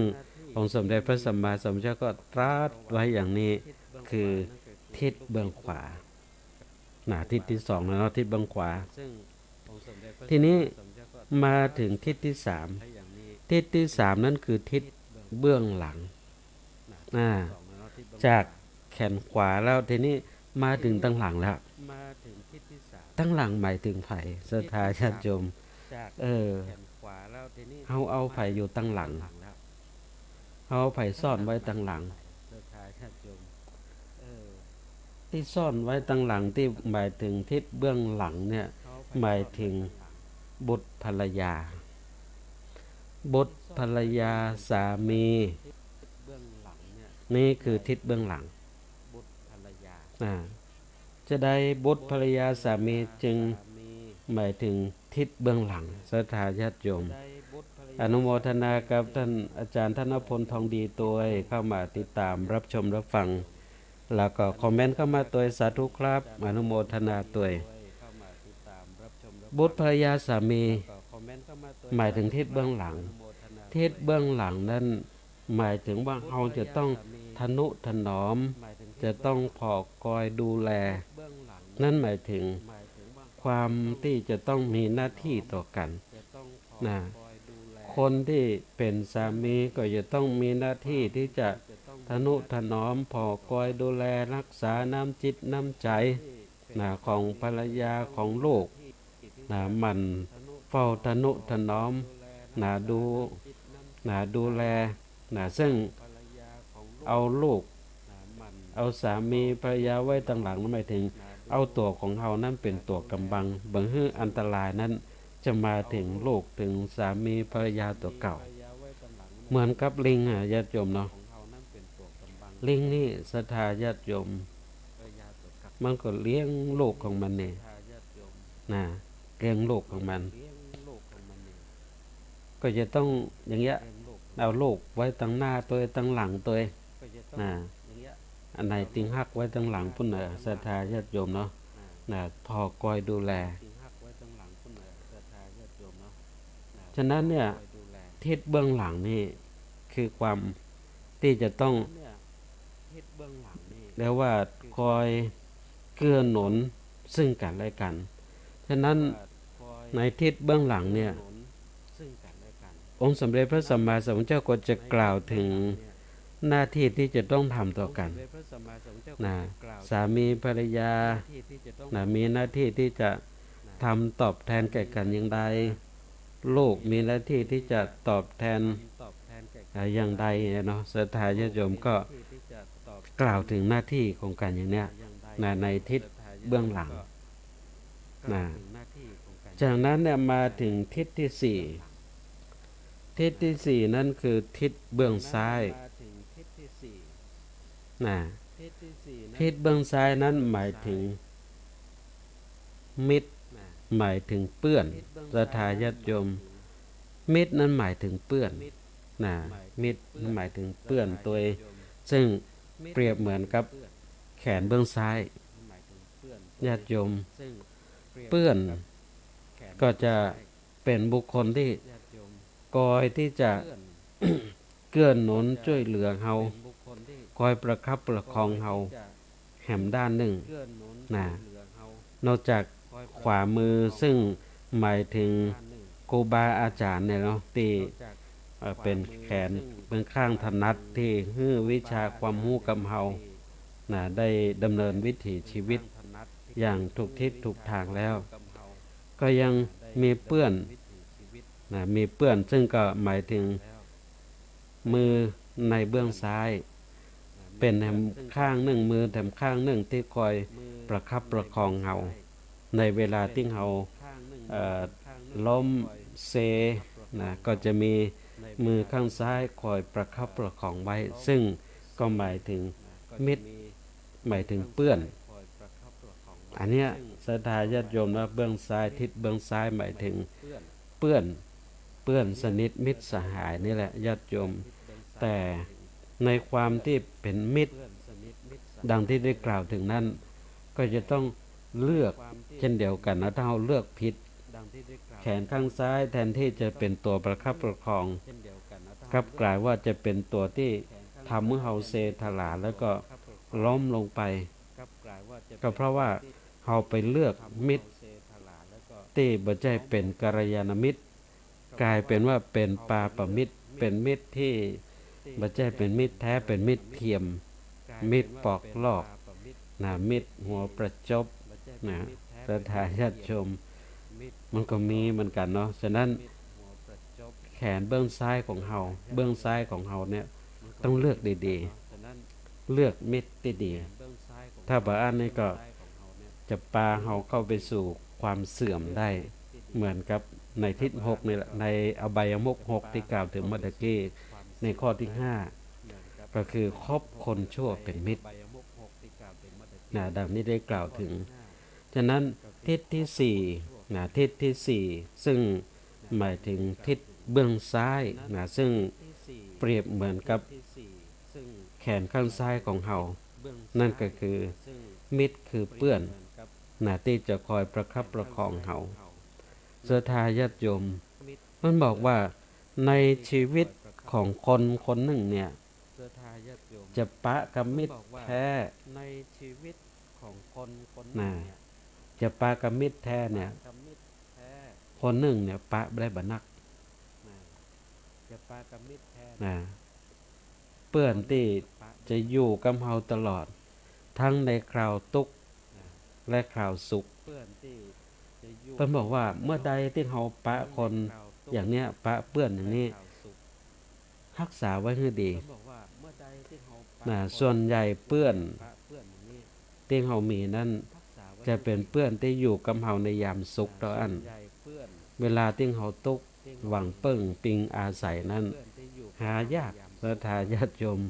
องค์สมเด็จพระสัมมาสัมพุทธเจ้าก็ตรัสไว้อย่างนี้ คือทิศเบื้องขวา นะ ทิศตี้สองแล้วเนาะ ทิศเบื้องขวา ทีนี้มาเถิงทิศตี้สาม ทิศตี้สามนั้นคือทิศเบื้องหลัง อ่า จากแขนขวาแล้ว ทีนี้มาเถิงตังหลังแล้ว ตังหลังหมายเถิงใผ ศรัทธาญาติโยม เออ เฮาเอาใผอยู่ตังหลัง เฮาเอาใผซ่อนไว้ตังหลัง ตี้ซ่อนไว้ตังหลังตี้หมายเถิงทิศเบื้องหลังเนี่ย หมายเถิงบุตรภรรยา บุตรภรรยาสามี นี่คือทิศเบื้องหลัง อ่า จะใดบุตรภรรยาสามีจึงหมายเถิงทิศเบื้องหลัง ศรัทธาญาติโยม อนุโมทนากับต้านอาจ๋ารย์ธนพล ทองดี ตวย เข้ามาติดต๋ามรับชมรับฟัง แล้วก็คอมเมนต์เข้ามาตวย สาธุครับ อนุโมทนาตวย บุตรภรรยาสามี หมายเถิงทิศเบื้องหลัง ทิศเบื้องหลังนั้น หมายเถิงว่าเฮาจะต้องทะนุถนอม จะต้องผ่อคอยดูแล นั่นหมายเถิงความตี้จะต้องมีหน้าตี้ต่อกั๋น นะ คนตี้เป๋นสามีก็จะต้องมีหน้าตี้ตี้จะทะนุถนอม ผ่อคอยดูแล ฮักษาน้ำจิตน้ำใจ๋ นะ ของภรรยาของลูก นะ หมั่นเฝ้าทะนุถนอม นะ ดู นะ ดูแล นะ ซึ่งเอาลูก เอาสามีภรรยาไว้ตังหลัง หมายเถิงเอาตั๋วของเฮานั้นเป๋นตั๋วก๋ำบัง บ่หื้ออันตรายนั้น จะมาเถิงลูกเถิงสามีภรรยาตั๋วเก่า เหมือนกับลิงอะญาติโยมเนาะ ลิงนี่ศรัทธาญาติโยม มันก็เลี้ยงลูกของมันนี่นะ เลี้ยงลูกของมัน ก็จะต้องอย่างเงี้ย เอาลูกไว้ตังหน้าตวย ตังหลังตวยนะ อันไหนติงฮักไว้ตังหลังปู้นเน่อ ศรัทธาญาติโยมเนาะนะ ผ่อคอยดูแล ฉะนั้นเนี่ย ทิศเบื้องหลังนี่คือความตี้จะต้อง เรียกว่าคอยเกื้อหนุนซึ่งกันและกัน ฉะนั้นในทิศเบื้องหลังเนี่ย องค์สมเด็จพระสัมมาสัมพุทธเจ้าก็จะกล่าวเถิงหน้าตี้ตี้จะต้องทำต่อกั๋นนะ สามีภรรยานะ มีหน้าตี้ตี้จะทำตอบแทนแก่กั๋นอย่างใด ลูกมีหน้าตี้ตี้จะตอบแทน อ่า อย่างใดเนาะ ศรัทธาญาติโยมก็กล่าวเถิงหน้าตี้ของกั๋นอย่างเนี้ยนะ ในทิศเบื้องหลังนะ จากนั้นเนี่ยมาเถิงทิศตี้สี่ ทิศตี้สี่นั้นคือทิศเบื้องซ้ายนะ ทิศเบื้องซ้ายนั้นหมายเถิงมิตร หมายเถิงเปื้อน ศรัทธาญาติโยม มิตรนั้นหมายเถิงเปื้อนนะ มิตรหมายเถิงเปื้อนตวย ซึ่งเปรียบเหมือนกับแขนเบื้องซ้าย ญาติโยม เปื้อนก็จะเป๋นบุคคลตี้คอยตี้จะเกื้อหนุนจ้วยเหลือเฮา คอยประคับประคองเฮาแหมด้านนึ่งนะ นอกจากขวามือซึ่งหมายเถิงครูบาอาจ๋ารย์เนี่ยเนาะ ตี้ เอ่อ เป๋นแขนเป๋นข้างถนัดตี้หื้อวิชาความฮู้กับเฮานะ ได้ดำเนินวิถีชีวิตอย่างถูกทิศถูกตางแล้ว ก็ยังมีเปื้อนนะ มีเปื้อนซึ่งก็หมายเถิงมือในเบื้องซ้าย เป๋นแหมข้างนึ่ง มือแหมข้างนึ่งตี้คอยประคับประคองเฮา ในเวลาตี้เฮา เอ่อ ล้มเซนะ ก็จะมีมือข้างซ้ายคอยประคับประคองไว้ ซึ่งก็หมายเถิงมิตร หมายเถิงเปื้อน อันเนี้ยศรัทธาญาติโยมนะ เบื้องซ้าย ทิศเบื้องซ้ายหมายเถิงเปื้อน เปื้อนสนิทมิตรสหายนี่แหละญาติโยม แต่ในความตี้เป๋นมิตร ดังตี้ได้กล่าวเถิงนั้น ก็จะต้องเลือกเช่นเดียวกั๋นนะ ถ้าเฮาเลือกผิด แขนข้างซ้ายแทนตี้จะเป๋นตั๋วประคับประคอง กลับกลายว่าจะเป๋นตั๋วตี้ทำหื้อเฮาเซถลาแล้วก็ล้มลงไป ก็เพราะว่าเฮาไปเลือกมิตรตี้บ่ใจ้เป๋นกัลยาณมิตร กลายเป๋นว่าเป๋นปาปมิตร เป๋นมิตรตี้บ่ใจ้เป๋นมิตรแท้ เป๋นมิตรเทียม มิตรปอกลอกนะ มิตรหัวประจบนะ ศรัทธาญาติโยม มันก็มีเหมือนกั๋นเนาะ ฉะนั้นแขนเบื้องซ้ายของเฮา เบื้องซ้ายของเฮาเนี่ยต้องเลือกดีๆ เลือกมิตรตี้ดี ถ้าบ่อั้นนี่ก็จะปาเฮาเข้าไปสู่ความเสื่อมได้ เหมือนกับในทิศหกนี่แหละ ในอบายมุขหกตี้กล่าวเถิงเมื่อตะกี้ ในข้อตี้ห้า ก็คือคบคนชั่วเป๋นมิตรนะ ดังนี้ได้กล่าวเถิง ฉะนั้นทิศตี้สี่นะ ทิศตี้สี่ซึ่งหมายเถิงทิศเบื้องซ้ายนะ ซึ่งเปรียบเหมือนกับแขนข้างซ้ายของเฮา นั่นก็คือมิตรคือเปื้อนนะ ตี้จะคอยประคับประคองเฮา ศรัทธาญาติโยม มันบอกว่าในชีวิตของคนคนนึ่งเนี่ย จะปะกับมิตรแท้นะ จะปะกับมิตรแท้เนี่ย คนนึ่งเนี่ยปะได้บ่นักนะ เปื้อนตี้จะอยู่กับเฮาตลอด ทั้งในคราวตุ๊กข์และคราวสุข เปิ้นบอกว่าเมื่อใดตี้เฮาปะคนอย่างเนี้ย ปะเปื้อนอย่างนี้ ฮักษาไว้หื้อดีนะ ส่วนใหญ่เปื้อนตี้เฮามีนั้น จะเป๋นเปื้อนตี้อยู่กับเฮาในยามสุขเต้าอั้น เวลาตี้เฮาตุ๊กข์ หวังเปิ้งปิงอาศัยนั้น หายาก ศรัทธาญาติโยม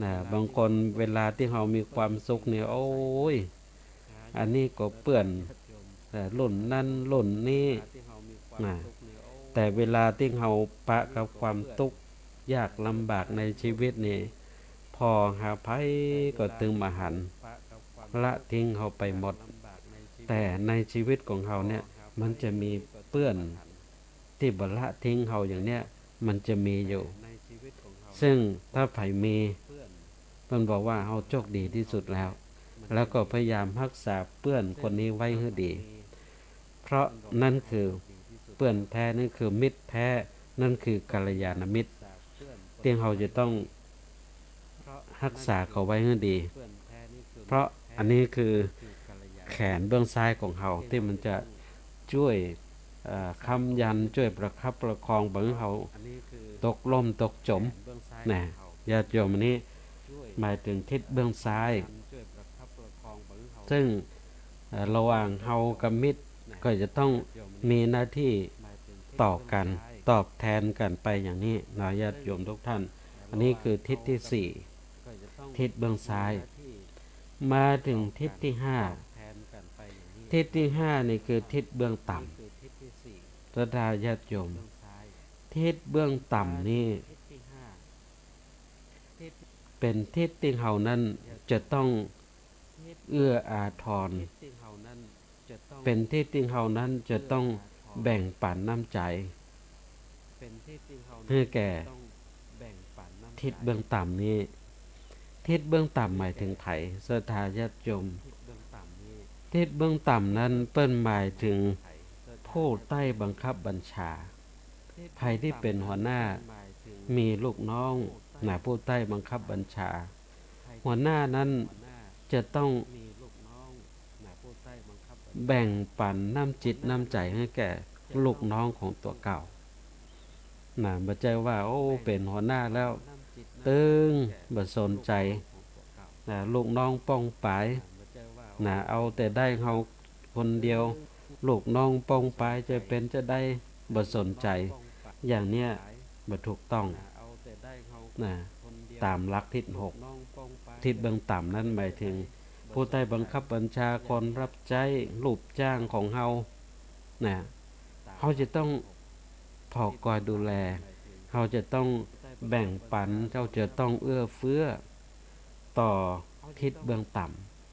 นะ บางคนเวลาตี้เฮามีความสุขเนี่ย โอ้ย อันนี้ก็เปื้อน เอ่อ รุ่นนั้นรุ่นนี้ นะ แต่เวลาตี้เฮาปะกับความตุ๊กข์ยากลำบากในชีวิตนี่ ผ่อหาใผก็ตึงบ่หัน ละทิ้งเฮาไปหมด แต่ในชีวิตของเฮาเนี่ย มันจะมีเปื้อนตี้บ่ละทิ้งเฮาอย่างเนี้ย มันจะมีอยู่ ซึ่งถ้าใผมี เปิ้นบอกว่าเฮาโชคดีตี้สุดแล้ว แล้วก็พยายามฮักษาเปื้อนคนนี้ไว้หื้อดี เพราะนั่นคือเปื้อนแท้ นั่นคือมิตรแท้ นั่นคือกัลยาณมิตร ตี้เฮาจะต้องฮักษาเขาไว้หื้อดี เพราะอันนี้คือแขนเบื้องซ้ายของเฮา ตี้มันจะจ้วย เอ่อ ค้ำยัน จ้วยประคับประคองบ่หื้อเฮาตกล่มตกจ๋ม นะ ญาติโยม อันนี้หมายถึงทิศเบื้องซ้าย ซึ่ง เอ่อ ระหว่างเฮากับมิตรก็จะต้องมีหน้าตี้ต่อกั๋น ตอบแทนกั๋นไปอย่างนี้นะ ญาติโยมทุกท่าน อันนี้คือทิศตี้สี่ ทิศเบื้องซ้าย มาถึงทิศตี้ห้า ทิศตี้ห้านี่คือทิศเบื้องต่ำ ศรัทธาญาติโยม ทิศเบื้องต่ำนี่ เป๋นทิศตี้เฮานั้นจะต้องเอื้ออาทร เป๋นทิศตี้เฮานั้นจะต้องแบ่งปั๋นน้ำใจ๋ หื้อแก่ทิศเบื้องต่ำนี้ ทิศเบื้องต่ำหมายถึงใผ ศรัทธาญาติโยม ทิศเบื้องต่ำนั้นเปิ้นหมายถึงผู้ใต้บังคับบัญชา ใผตี้เป๋นหัวหน้า มีลูกน้องนะ ผู้ใต้บังคับบัญชา หัวหน้านั้นจะต้องแบ่งปั๋นน้ำจิตน้ำใจ๋หื้อแก่ลูกน้องของตั๋วเก่า นะ บ่ใจ้ว่า โอ้ เป๋นหัวหน้าแล้ว ตึงบ่สนใจ๋ นะ ลูกน้องป้องป๋าย นะ เอาแต่ได้เฮาคนเดียว ลูกน้องป้องป๋ายจะเป๋นจาใดบ่สนใจ๋ อย่างเนี้ยบ่ถูกต้อง นะ ต๋ามหลักทิศหก ทิศเบื้องต่ำนั้นหมายถึงผู้ใต้บังคับบัญชา คนรับใจ๊ ลูกจ้างของเฮา นะ เฮาจะต้องผ่อคอยดูแล เฮาจะต้องแบ่งปั๋น เฮาจะต้องเอื้อเฟื้อต่อทิศเบื้องต่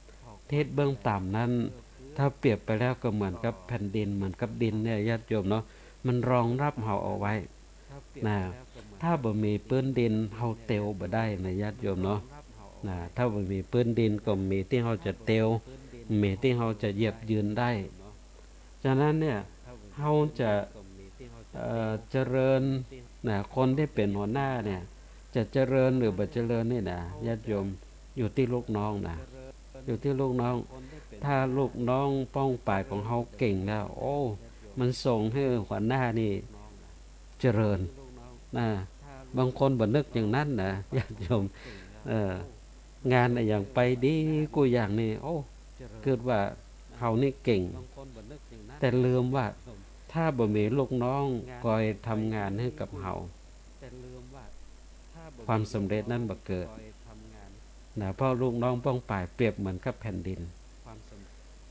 ำ ทิศเบื้องต่ำนั้น ถ้าเปรียบไปแล้วก็เหมือนกับแผ่นดิน เหมือนกับดินเนี่ย ญาติโยมเนาะ มันรองรับเฮาเอาไว้ นะ ถ้าบ่มีปื๊นดิน เฮาเตียวบ่ได้นะ ญาติโยมเนาะ นะ ถ้าบ่มีปื๊นดินก็บ่มีตี้เฮาจะเตียว บ่มีตี้เฮาจะเหยียบยืนได้ ฉะนั้นเนี่ย เฮาจะ เอ่อ เจริญ นะ คนตี้เป๋นหัวหน้าเนี่ย จะเจริญหรือบ่เจริญนี่นะ ญาติโยม อยู่ตี้ลูกน้องนะ อยู่ตี้ลูกน้อง ถ้าลูกน้องป้องป๋ายของเฮาเก่งแล้ว โอ้ มันส่งหื้อหัวหน้านี่เจริญ นะ บางคนบ่นึกอย่างนั้นนะ ญาติโยม เออ งานอะหยังไปดีกู้อย่างนี่ โอ้ กึ๊ดว่าเฮานี่เก่ง แต่ลืมว่า ถ้าบ่มีลูกน้องคอยทำงานหื้อกับเฮา ความสำเร็จนั้นบ่เกิด นะ เพราะลูกน้องป้องป๋ายเปรียบเหมือนกับแผ่นดิน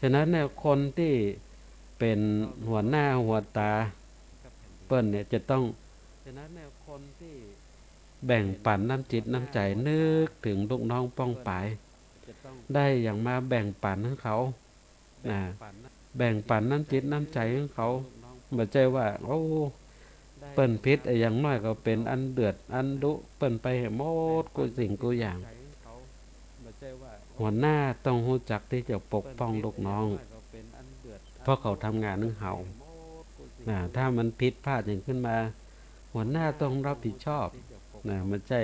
ฉะนั้นเนี่ย คนตี้เป๋นหัวหน้าหัวต๋า เปิ้นเนี่ยจะต้องแบ่งปั๋นน้ำจิตน้ำใจ๋ นึกเถิงลูกน้องป้องป๋าย ได้อะหยังมาแบ่งปั๋นหื้อเขา นะ แบ่งปั๋นน้ำจิตน้ำใจ๋หื้อเขา บ่ใจ้ว่า โอ้ เปิ้นผิดอะหยังน้อยก็เป๋นอันเดือดอันดุเปิ้นไปหื้อหมดกู้สิ่งกู้อย่าง หัวหน้าต้องฮู้จักตี้จะปกป้องลูกน้อง เพราะเขาทำงานหื้อเฮา นะ ถ้ามันผิดพลาดอะหยังขึ้นมา หัวหน้าต้องรับผิดชอบ นะ บ่ใจ้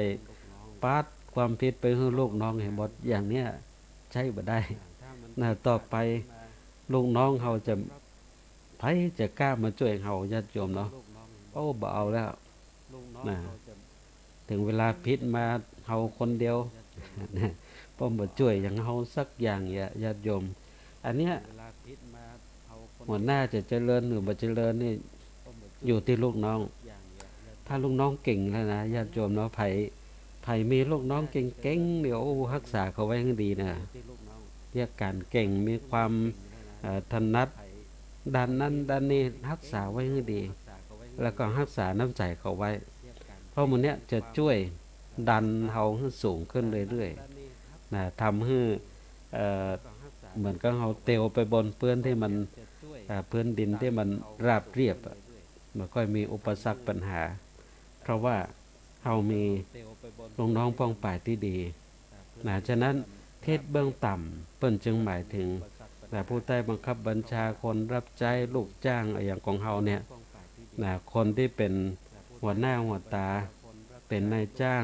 ปาดความผิดไปหื้อลูกน้องหื้อหมด อย่างเนี้ย ใจ๊บ่ได้ นะ ต่อไปลูกน้องเฮาจะ ใผจะกล้ามาจ้วยเฮา ญาติโยมเนาะ โอ้ บ่เอาแล้ว นะ เถิงเวลาผิดมาเฮาคนเดียว นะ เปิ้นบ่จ้วยหยังเฮาสักอย่างเยียะ ญาติโยม อันเนี้ย หัวหน้าจะเจริญหรือบ่เจริญนี่ อยู่ตี้ลูกน้อง ถ้าลูกน้องเก่งแล้วนะ ญาติโยมเนาะ ใผ ใผมีลูกน้องเก่งๆ เนี่ย โอ้ ฮักษาเขาไว้หื้อดีนะ เยียะก๋านเก่ง มีความ เอ่อ ถนัดด้านนั้นด้านนี้ ฮักษาไว้หื้อดี แล้วก็ฮักษาน้ำใจ๋เขาไว้ เพราะหมู่เนี้ยจะจ้วยดันเฮาหื้อสูงขึ้นเรื่อยๆ นะ ทำหื้อ เอ่อ เหมือนกับเฮาเตียวไปบนพื้นตี้มัน เอ่อ พื้นดินตี้มันราบเรียบอะ บ่ค่อยมีอุปสรรคปัญหา เพราะว่าเฮามีลูกน้องป้องปายตี้ดี นะ ฉะนั้นทิศเบื้องต่ำเปิ้นจึงหมายถึง นะ ผู้ใต้บังคับบัญชา คนรับใจ๊ ลูกจ้างอะหยังของเฮาเนี่ย นะ คนตี้เป๋นหัวหน้าหัวต๋า เป๋นนายจ้าง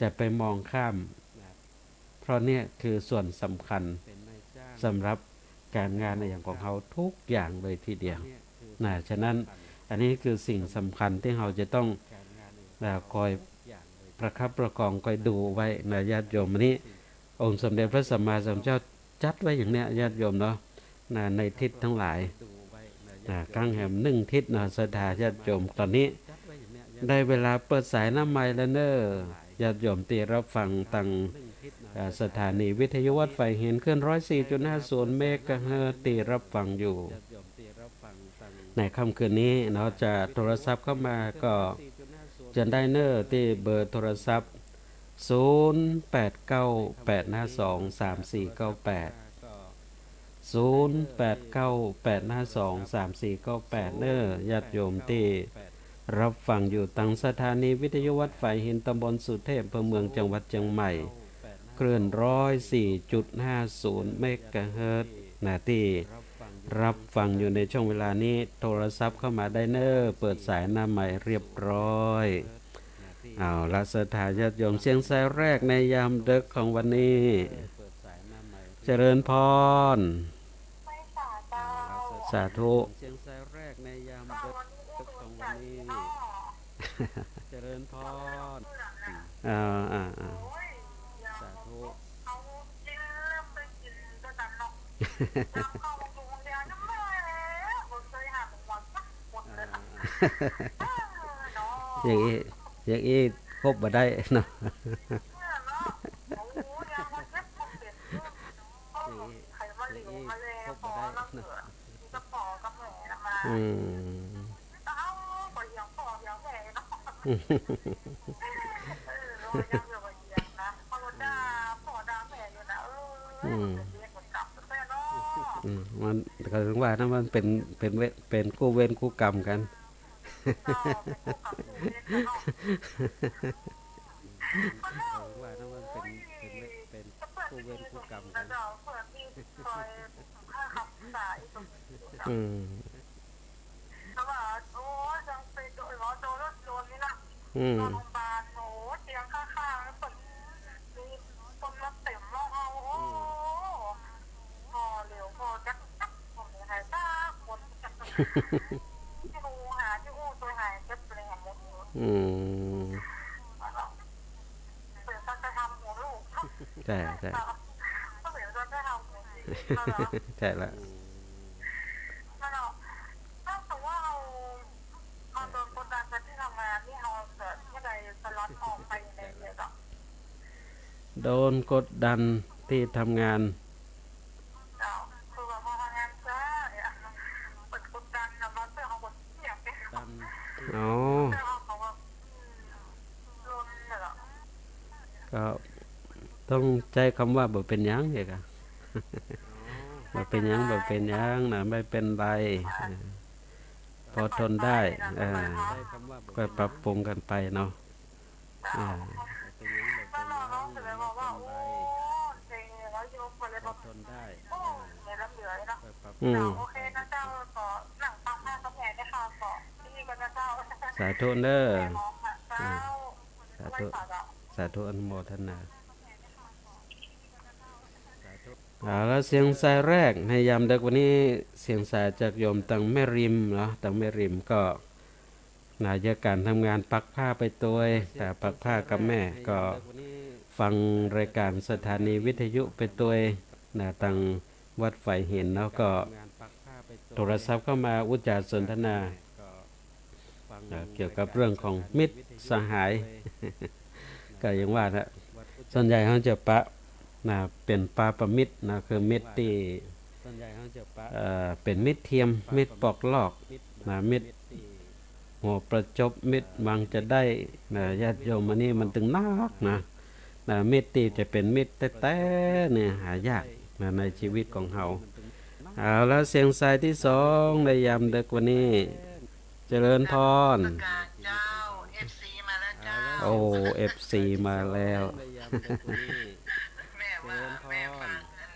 จะไปมองข้าม เพราะเนี่ยคือส่วนสำคัญสำหรับก๋านงานอะหยังของเฮาทุกอย่างเลยทีเดียว นะ ฉะนั้นอันนี้คือสิ่งสำคัญตี้เฮาจะต้อง นะ คอยประคับประคอง คอยดูไว้นะ ญาติโยม อันนี้ องค์สมเด็จพระสัมมาสัมพุทธเจ้าจัดไว้อย่างเนี้ย ญาติโยมเนาะ นะ ในทิศตังหลาย นะ กังแหมนึ่งทิศเนาะ ศรัทธาญาติโยม ต๋อนนี้ได้เวลาเปิดสายหน้าไมค์แล้วเน่อ ญาติโยมตี้รับฟังตาง เอ่อ สถานีวิทยุวัดฝายหิน คลื่นร้อยสี่จุดห้าศูนย์เมกะเฮิรตซ์ ตี้รับฟังอยู่ ในค่ำคืนนี้เนาะ จะโทรศัพท์เข้ามาก็เจิญได้เน่อ ตี้เบอร์โทรศัพท์ ศูนย์แปดเก้าแปดห้าสองสามสี่เก้าแปด ศูนย์แปดเก้าแปดห้าสองสามสี่เก้าแปด เน่อ ญาติโยมตี้รับฟังอยู่ตางสถานีวิทยุวัดฝายหิน ตำบลสุเทพ อำเภอเมือง จังหวัดเจียงใหม่ คลื่นร้อยสี่จุดห้าศูนย์เมกะเฮิรตซ์ นะ ตี้รับฟังอยู่ในช่วงเวลานี้ โทรศัพท์เข้ามาได้เน่อ เปิดสายหน้าไมค์เรียบร้อย เอาละ ศรัทธาญาติโยม เสียงสายแรกในยามดึกของวันนี้ เจริญพร สาธุ เจริญพร อ่า อ่า อ่า สาธุ อย่างอี้ อย่างอี้คบบ่ได้เนาะ อย่างอี้ อย่างอี้คบบ่ได้เนาะ อืม อืม อืม มันก็ถึงว่านะ มันเป๋น เป๋นเวร เป๋นกู้เวรกู้กรรมกั๋น เออ เป๋นกู้เวรกู้กรรมกั๋น อืม อืม อืม ใช่ ใช่ ใช่ละ โดนกดดันตี้ทำงาน อ๋อ ก็ต้องใจ๊กำว่าบ่เป๋นหยังเอกอะ บ่เป๋นหยัง บ่เป๋นหยังนะ ไม่เป็นไร อ่า พอทนได้ อ่า ก็ปรับปรุงกั๋นไปเนาะ อ่า อืม สาธุเน่อ อ่า สาธุ สาธุ อนุโมทนา เอาละ เสียงสายแรกในยามดึกวันนี้ เสียงสายจากโยมตางแม่ริมเนาะ ตางแม่ริมก็ นะ เยียะก๋านทำงานปักผ้าไปตวย แต่ปักผ้ากับแม่ก็ฟังรายการสถานีวิทยุไปตวย นะ ตางวัดฝายหิน แล้วก็โทรศัพท์เข้ามาอู้จ๋าสนทนา อ่า เกี่ยวกับเรื่องของมิตรสหาย ก็อย่างว่านะ ส่วนใหญ่เฮาจะปะ นะ เป๋นปาปะมิตรนะ คือมิตรตี้ เอ่อ เป๋นมิตรเทียม มิตรปอกลอก นะ มิตรหัวประจบ มิตรหวังจะได้ นะ ญาติโยม อันนี้มันตึงนักนะ นะ มิตรตี้จะเป๋นมิตรแต๊ๆ เนี่ยหายากนะ ในชีวิตของเฮา เอาละ เสียงสายตี้สองในยามดึกวันนี้ เจริญพร นมัสการเจ้า เอฟซี มาแล้วเจ้า โอ้ เอฟซี มาแล้ว แม่ว่า แม่ฟังอัน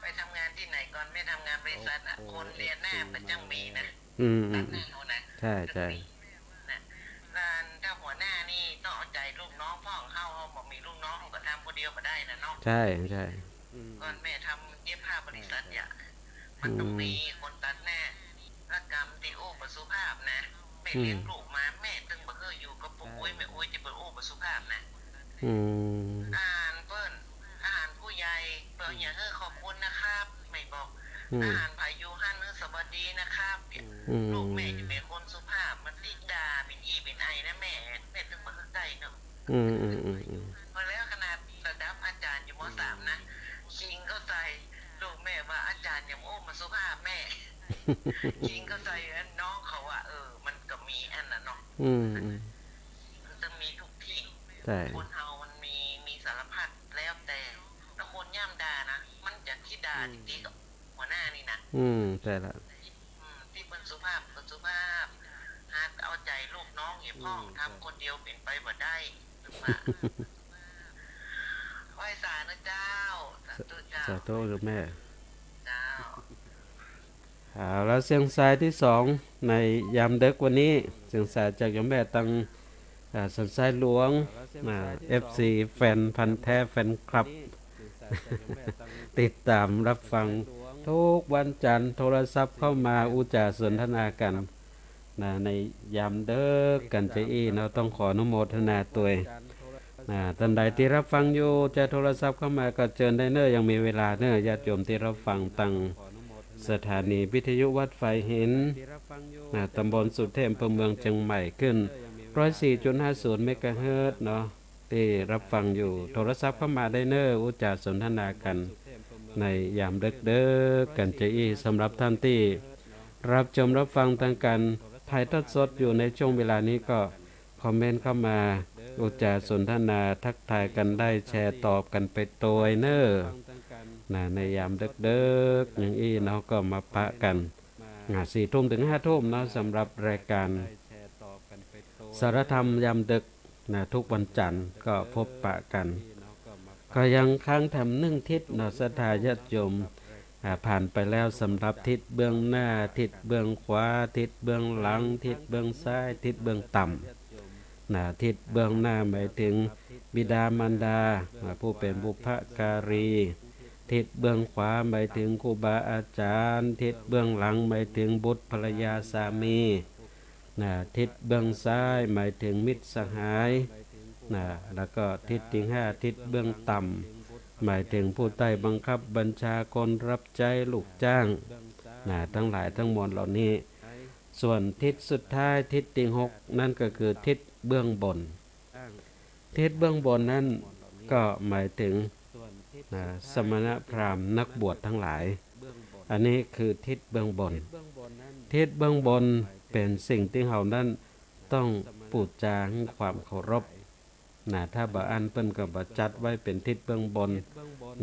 ไปทำงานตี้ไหนก่อน แม่ทำงานบริษัทน่ะ คนเลียหน้ามันจังมีนะ อืม อืม ตัดหน้าเขานะ ใช่ ใช่ นะ แล้วถ้าหัวหน้านี่ต้องเอาใจ๋ลูกน้องพ่อง เฮา เฮาบ่มีลูกน้อง เฮาก็ทำคนเดียวบ่ได้น่ะเนาะ ใช่ ใช่ ก่อนแม่ทำเย็บผ้าบริษัทอย่า มันต้องมีคนตัดหน้า ละกำตี้อู้บ่สุภาพนะ แม่เลี้ยงลูกมา แม่ตึงบ่หื้ออยู่กับป้ออุ๊ยแม่อุ๊ยตี้เปิ้นอู้บ่สุภาพนะ อืม อาหารเปิ้น อาหารผู้ใหญ่ เปิ้นอย่าหื้อขอบคุณนะครับ ไม่บอก อืม อาหารผายูฮั่นหื้อสวัสดีนะครับ อืม ลูกแม่จะเป๋นคนสุภาพ มันติดด่า เป๋นอี่เป๋นไอนะแม่ แม่ตึงบ่หื้อได้เนาะ อืม อืม อืม อืม พอแล้วขนาดระดับอาจ๋ารย์อยู่ ม.สาม นะ คิงเข้าใส่ ลูกแม่ว่าอาจ๋ารย์ยังอู้มาสุภาพแม่ คิงเข้าใส่อันน้องเขาอะ เออ มันก็มีอันนั้นเนาะ อืม อืม มันจะมีทุกตี้ ใช่ คนเฮามันมี มีสารพัด แล้วแต่ แล้วคนย่ำด่านะ มันจะขี้ด่าจริงๆ กับหัวหน้านี่นะ อืม ใช่ละ อืม ตี้เปิ้นสุภาพก็สุภาพ หัดเอาใจ๋ลูกน้องอย่าพ่อง อืม ทำคนเดียวเป๋นไปบ่ได้ ไหว้สานะเจ้า สาธุเจ้า สาธุโยมแม่ เจ้า เอาละ เสียงสายตี้สองในยามดึกวันนี้ เสียงสายจากโยมแม่ตัง อ่า สันทรายหลวง อ่า เอฟซี แฟนพันธุ์แท้ แฟนคลับ ติดต๋ามรับฟังทุกวันจันทร์ โทรศัพท์เข้ามาอู้จ๋าสนทนากั๋น นะ ในยามดึกกั๋นจะอี้เนาะ ต้องขออนุโมทนาตวย นะ ต้านใดตี้รับฟังอยู่ จะโทรศัพท์เข้ามาก็เจิญได้เน่อ ยังมีเวลาเน่อ ญาติโยมตี้รับฟังตังสถานีวิทยุวัดฝายหิน นะ ตำบลสุเทพ อำเภอเมืองเจียงใหม่ คลื่น ร้อยสี่จุดห้าศูนย์ เมกะเฮิรตซ์เนาะ ตี้รับฟังอยู่ โทรศัพท์เข้ามาได้เน่อ อู้จ๋าสนทนากั๋น ในยามดึกๆ กั๋นจะอี้ สำหรับต้านตี้รับชมรับฟังตางก๋านถ่ายทอดสดอยู่ในช่วงเวลานี้ก็คอมเมนต์เข้ามา อู้จ๋าสนทนาทักทายกั๋นได้ แชร์ตอบกั๋นไปตวยเน่อ นะ ในยามดึกๆ อย่างอี้เนาะ ก็มาปะกั๋น อ่า สี่ทุ่มถึงห้าทุ่มเนาะ สำหรับรายก๋านสารธรรมยามดึก นะ ทุกวันจันทร์ก็พบปะกั๋น ก็ยังค้างแถมนึ่งทิศเนาะ ศรัทธาญาติโยม อ่า ผ่านไปแล้วสำหรับทิศเบื้องหน้า ทิศเบื้องขวา ทิศเบื้องหลัง ทิศเบื้องซ้าย ทิศเบื้องต่ำ นะ ทิศเบื้องหน้าหมายถึงบิดามารดา อ่า ผู้เป๋นบุพการี ทิศเบื้องขวาหมายถึงครูบาอาจ๋ารย์ ทิศเบื้องหลังหมายถึงบุตรภรรยาสามี นะ ทิศเบื้องซ้ายหมายถึงมิตรสหาย นะ แล้วก็ทิศตี้ห้า ทิศเบื้องต่ำ หมายถึงผู้ใต้บังคับบัญชา คนรับใจ๊ ลูกจ้าง นะ ตังหลายตังมวลเหล่านี้ ส่วนทิศสุดท้าย ทิศตี้หก นั้นก็คือทิศเบื้องบน ทิศเบื้องบนนั้นก็หมายถึง นะ สมณพราหมณ์นักบวชตังหลาย อันนี้คือทิศเบื้องบน ทิศเบื้องบนเป๋นสิ่งตี้เฮานั้นต้องปู๋จาหื้อความเคารพ นะ ถ้าบ่อั้นเปิ้นก็บ่จัดไว้เป๋นทิศเบื้องบน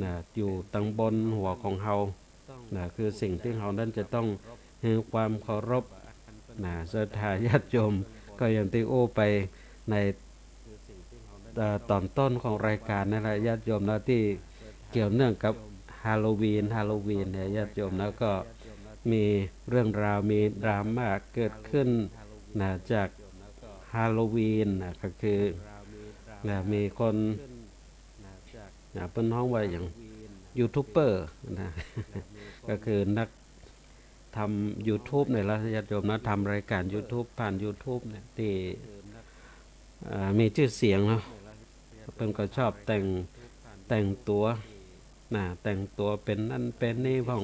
นะ อยู่ตังบนหัวของเฮา นะ คือสิ่งตี้เฮานั้นจะต้องหื้อความเคารพ นะ ศรัทธาญาติโยม ก็อย่างตี้อู้ไปใน เอ่อ ต๋อนต้นของรายก๋านนั่นแหละ ญาติโยมนะ ตี้เกี่ยวเนื่องกับฮาโลวีน ฮาโลวีนเนี่ย ญาติโยมนะ ก็มีเรื่องราว มีดราม่าเกิดขึ้น นะ จาก ฮาโลวีนนะ ก็คือ นะ มีคน นะ เปิ้นฮ้องว่าหยัง ยูทูบเบอร์นะ ก็คือนักทำยูทูบเนี่ยละ ญาติโยมนะ ทำรายก๋านยูทูบ ผ่านยูทูบเนี่ย ตี้ เอ่อ มีจื้อเสียงเนาะ เปิ้นก็ชอบแต่ง แต่งตั๋ว นะ แต่งตั๋วเป๋นนั่นเป๋นนี่พ่อง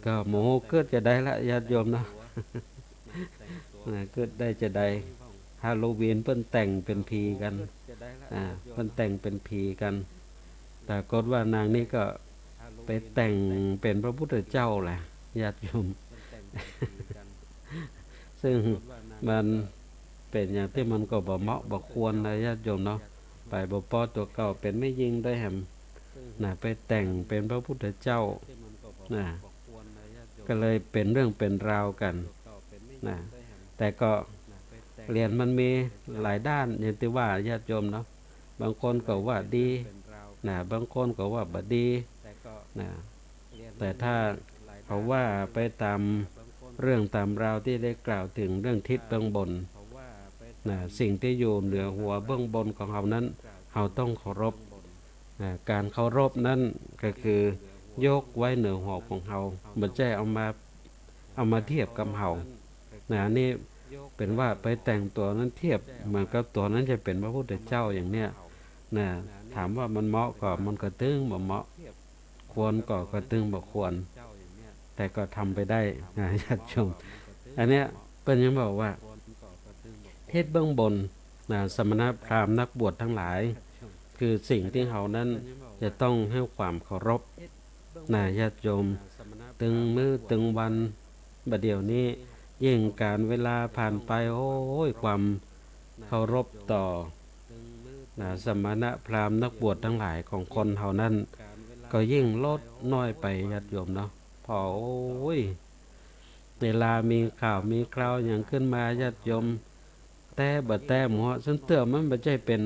ก็บ่ฮู้เกิดจะใดละ ญาติโยมเนาะ นะ กึ๊ดได้จาใด ฮาโลวีนเปิ้นแต่งเป๋นผีกั๋น อ่า เปิ้นแต่งเป๋นผีกั๋น ปรากฏว่านางนี้ก็ไปแต่งเป๋นพระพุทธเจ้าแหละ ญาติโยม ซึ่งมันเป๋นอย่างตี้มันก็บ่เหมาะบ่ควรนะ ญาติโยมเนาะ ไปบ่ป๊อตั๋วเก่าเป๋นแม่ญิงตวยแหม นะ ไปแต่งเป๋นพระพุทธเจ้า นะ ก็เลยเป๋นเรื่องเป๋นราวกั๋น นะ แต่ก็เหรียญมันมีหลายด้าน อย่างตี้ว่า ญาติโยมเนาะ บางคนก็ว่าดี นะ บางคนก็ว่าบ่ดี นะ แต่ถ้าเฮาว่าไปต๋ามเรื่องต๋ามราวตี้ได้กล่าวเถิงเรื่องทิศเบื้องบน นะ สิ่งตี้อยู่เหนือหัวเบื้องบนของเฮานั้น เฮาต้องเคารพ นะ ก๋านเคารพนั้นก็คือยกไว้เหนือหัวของเฮา บ่ใจ้เอามา เอามาเทียบกับเฮา นะ อันนี้เป๋นว่าไปแต่งตั๋วนั้นเทียบเหมือนกับตั๋วนั้นจะเป๋นพระพุทธเจ้าอย่างเนี้ย นะ ถามว่ามันเหมาะก่อ มันก็ตึงบ่เหมาะ ควรก่อ ก็ตึงบ่ควร แต่ก็ทำไปได้ นะ ญาติโยม อันเนี้ยเปิ้นยังบอกว่า ทิศเบื้องบน นะ สมณพราหมณ์นักบวชทั้งหลาย คือสิ่งตี้เฮานั้นจะต้องหื้อความเคารพ นะ ญาติโยม ตึงมื้อตึงวัน บ่าเดี่ยวนี้ ยิ่งก๋านเวลาผ่านไป โอ้ย ความเคารพต่อ นะ สมณพราหมณ์นักบวชทั้งหลายของคนเฮานั้น ก็ยิ่งลดน้อยไป ญาติโยมเนาะ ผ่อ โอ้ย เวลามีข่าวมีคราวหยังขึ้นมา ญาติโยม แต๊บ่แต๊หมด ซึ่งเตื้อมันบ่ใจ้เป๋น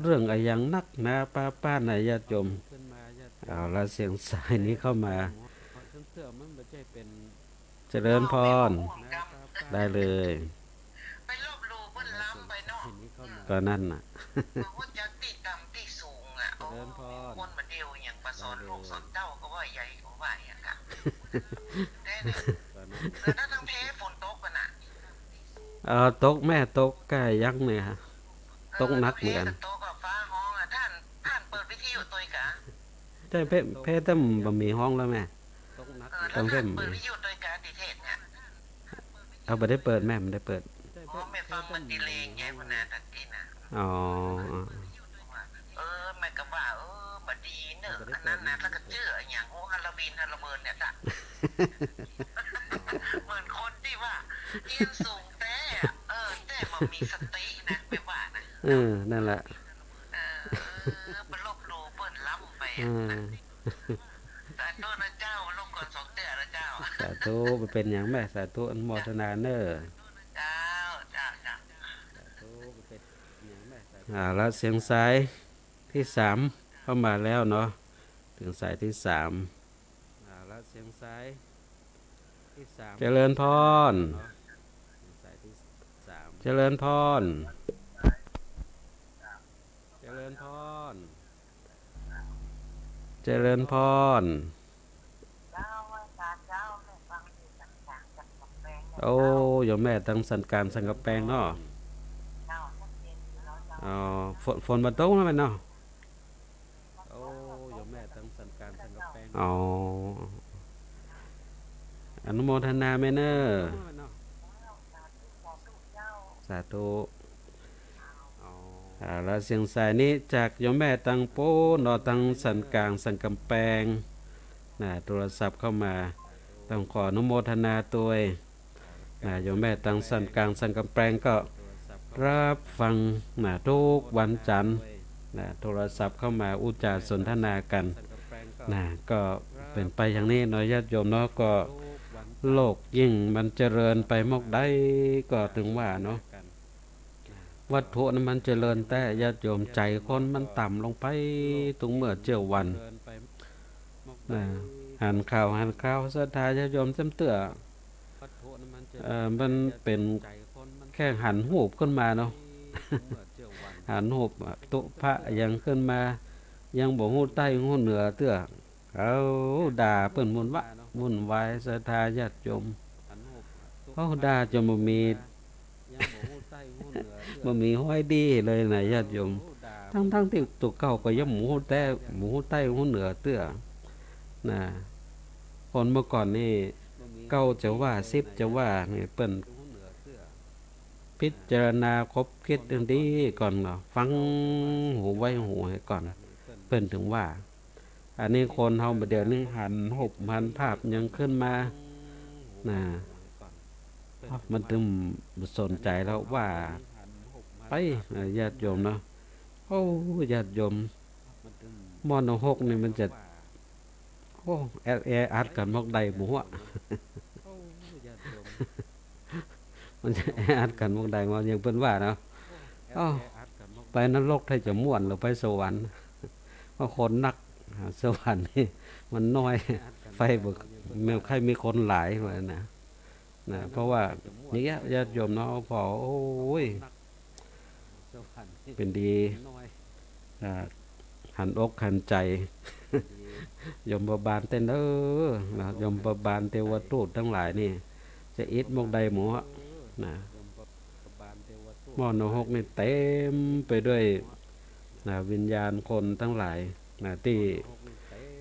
เรื่องอะหยังนักหนาปาป้านนะ ญาติโยม เอาละ เสียงสายนี้เข้ามา เจริญพร ได้เลย ไปลบหลู่เปิ้นล้ำไปเนาะ ก็นั่นน่ะ บ่ฮู้จักตี้ต่ำตี้สูงอะ โอ้ คนบ่เดียวหยังมาสอนลูกสอนเต้าก็ว่าใหญ่ก็ว่าอย่างกะ แท้เนี่ย เออ ถ้าทางเพฝนตกกันน่ะ เอ่อ ตกแม่ ตกก้ายังเนี่ยฮะ ตกหนักเหมือนกั๋น เออ ตกกับฟ้าฮ้องอะ ต้าน ต้านเปิดวิทยุตวยกา ใจ้ เพ เพ แต่บ่มีฮ้องแล้วแม่ เออ แล้วต้านเปิดวิทยุตวยกา ติเทศน์เนี่ย เอา บ่ได้เปิดแม่ บ่ได้เปิด อ๋อ แม่ฟังมันดีเลยไง พุ้นน่ะ ตะกี้น่ะ อ๋อ เออ แม่ก็ว่า เออ บ่ดีเนอะ อันนั้นน่ะ แล้วก็เจื้ออะหยัง โอ้ ฮาโลวีน ฮาโลเบินเนี่ยจ้ะ เหมือนคนตี้ว่าเฮียนสูงแต๊อะ เออ แต่บ่มีสตินะ แม่ว่านะ เออ นั่นแหละ เออ ไปลบหลู่เปิ้นล้ำไปอะ อืม สาธุนะเจ้า ลบก่อนสองเตื้อนะเจ้า สาธุ บ่เป๋นหยังแม่ สาธุ อนุโมทนาเน่อ เจ้า เจ้า เจ้า สาธุ บ่เป๋นหยังแม่ สาธุ เอาละ เสียงสายตี้สามเข้ามาแล้วเนาะ เสียงสายตี้สาม เอาละ เสียงสายตี้สาม เจริญพร เจริญพร เจริญพร เจริญพร เจ้า ไหว้พระเจ้า แม่ฟังอยู่สันกลางจากกำแพงนะ โอ้ เจ้า โยมแม่ตังสันกลางสันกำแพงเนาะ เจ้า ชัดเจนอยู่แล้วเจ้า อ๋อ ฝน ฝนบ่ตกนะแม่เนาะ โอ้ โยมแม่ตังสันกลางสันกำแพง อ๋อ อนุโมทนาแม่เน่อ สาธุ เอาละ เสียงสายนี้จากโยมแม่ตังปู๊นเนาะ ตังสันกลางสันกำแพง นะ โทรศัพท์เข้ามา ต้องขออนุโมทนาตวย นะ โยมแม่ตังสันกลางสันกำแพงก็รับฟัง นะ ทุกวันจันทร์ นะ โทรศัพท์เข้ามาอู้จ๋าสนทนากั๋น นะ ก็เป๋นไปอย่างนี้เนาะ ญาติโยมเนาะ ก็โลกยิ่งมันเจริญไปมอกใดก็เถิงว่าเนาะ วัตถุนั้นมันเจริญแต๊ ญาติโยม ใจ๋คนมันต่ำลงไปตุ๊กเมื่อเตี้ยววัน นะ หันข่าวหันคราว ศรัทธาญาติโยมแจ่มเตื้อ เอ่อ มันเป๋นแค่หันฮูปขึ้นมาเนาะ หันฮูปตุ๊พระหยังขึ้นมา ยังบ่ฮู้ใต้ฮู้เหนือเตื้อ เอาด่าเปิ้นวุ่นวะ วุ่นวาย ศรัทธาญาติโยม เอาด่าจ๋นบ่มี บ่มีฮ้อยดีเลยนะญาติโยม ตังๆ ตี้ตั๋วเก่าก็ยังบ่ฮู้แต๊ บ่ฮู้ใต้ฮู้เหนือเตื้อ นะ คนเมื่อก่อนนี่ เก้าจะว่า สิบจะว่า นี่เปิ้น พิจารณาคบคิดให้ดีก่อนเนาะ ฟังหูไว้หูให้ก่อน เปิ้นถึงว่า อันนี้คนเฮาบ่าเดี่ยวนี้หันหุบหันภาพหยังขึ้นมา นะ มันตึงบ่สนใจ๋แล้วว่าไป นะ ญาติโยมเนาะ โอ้ ญาติโยม หม้อนรกนี่มันจะ โอ้ แอ แออัดกั๋นหมดได้บ่ฮู้ มันจะแออัดกั๋นหมดได้ ว่าอย่างเปิ้นว่าเนาะ อ้าว ไปนรกถ้าจะม่วนหรือไปสวรรค์ เพราะคนนัก สวรรค์นี่มันน้อย ไฟบ่ แม่นใค่มีคนหลายว่านะ นะ เพราะว่าอย่างเงี้ย ญาติโยมเนาะ พอ โอ้ย เป๋นดี อ่า หันอกหันใจ๋ ยมบาลเต้นเอ้อ นะ ยมบาลเตวทูตตังหลายนี่ จะอิดหมดได้หมด นะ หม้อนรกนี่เต็มไปด้วย นะ วิญญาณคนตังหลาย นะ ตี้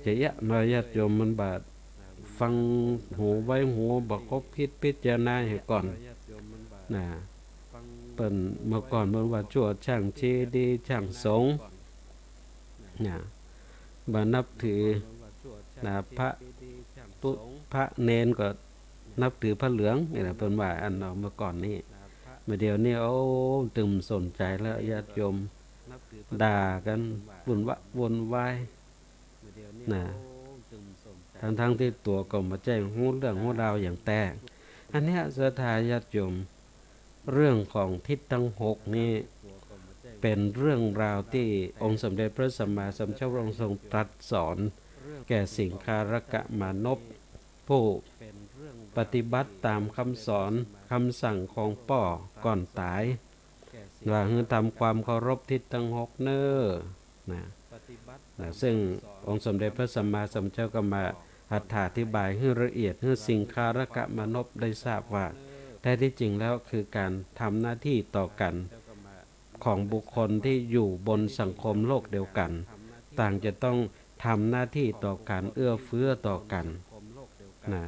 จะเยียะมา ญาติโยมมันบ่าฟังหูไว้หู บ่าคบคิดพิจารณาให้ก่อน นะ เปิ้น เมื่อก่อนเปิ้นว่าจั่วจ้างเจดีย์จ้างสงฆ์ นะ บ่านับถือ นะ พระตุ๊ พระเณรก็นับถือผ้าเหลือง นี่แหละเปิ้นว่าอันเนาะ เมื่อก่อนนี้ บ่าเดี่ยวนี้ โอ้ ตึงบ่สนใจ๋แล้ว ญาติโยม ด่ากั๋นวุ่นวะ วุ่นวาย นะ ตังๆ ตี้ตั๋วก็บ่ใจ้ฮู้เรื่องฮู้ราวอย่างแต๊ อันเนี้ย ศรัทธาญาติโยม เรื่องของทิศตังหกนี้ เป๋นเรื่องราวตี้องค์สมเด็จพระสัมมาสัมพุทธเจ้าพระองค์ทรงตรัสสอน แก่สิงคารกะมานพ ผู้ปฏิบัติต๋ามกำสอนกำสั่งของป้อก่อนต๋าย ว่าหื้อทำความเคารพทิศตังหกเน่อ นะ นะ ซึ่งองค์สมเด็จพระสัมมาสัมพุทธเจ้าก็มาอธิบายหื้อละเอียด หื้อสิงคารกะมานพได้ทราบว่า แท้ตี้จริงแล้วคือก๋านทำหน้าตี้ต่อกั๋น ของบุคคลตี้อยู่บนสังคมโลกเดียวกั๋น ต่างจะต้องทำหน้าตี้ต่อกั๋น เอื้อเฟื้อต่อกั๋น นะ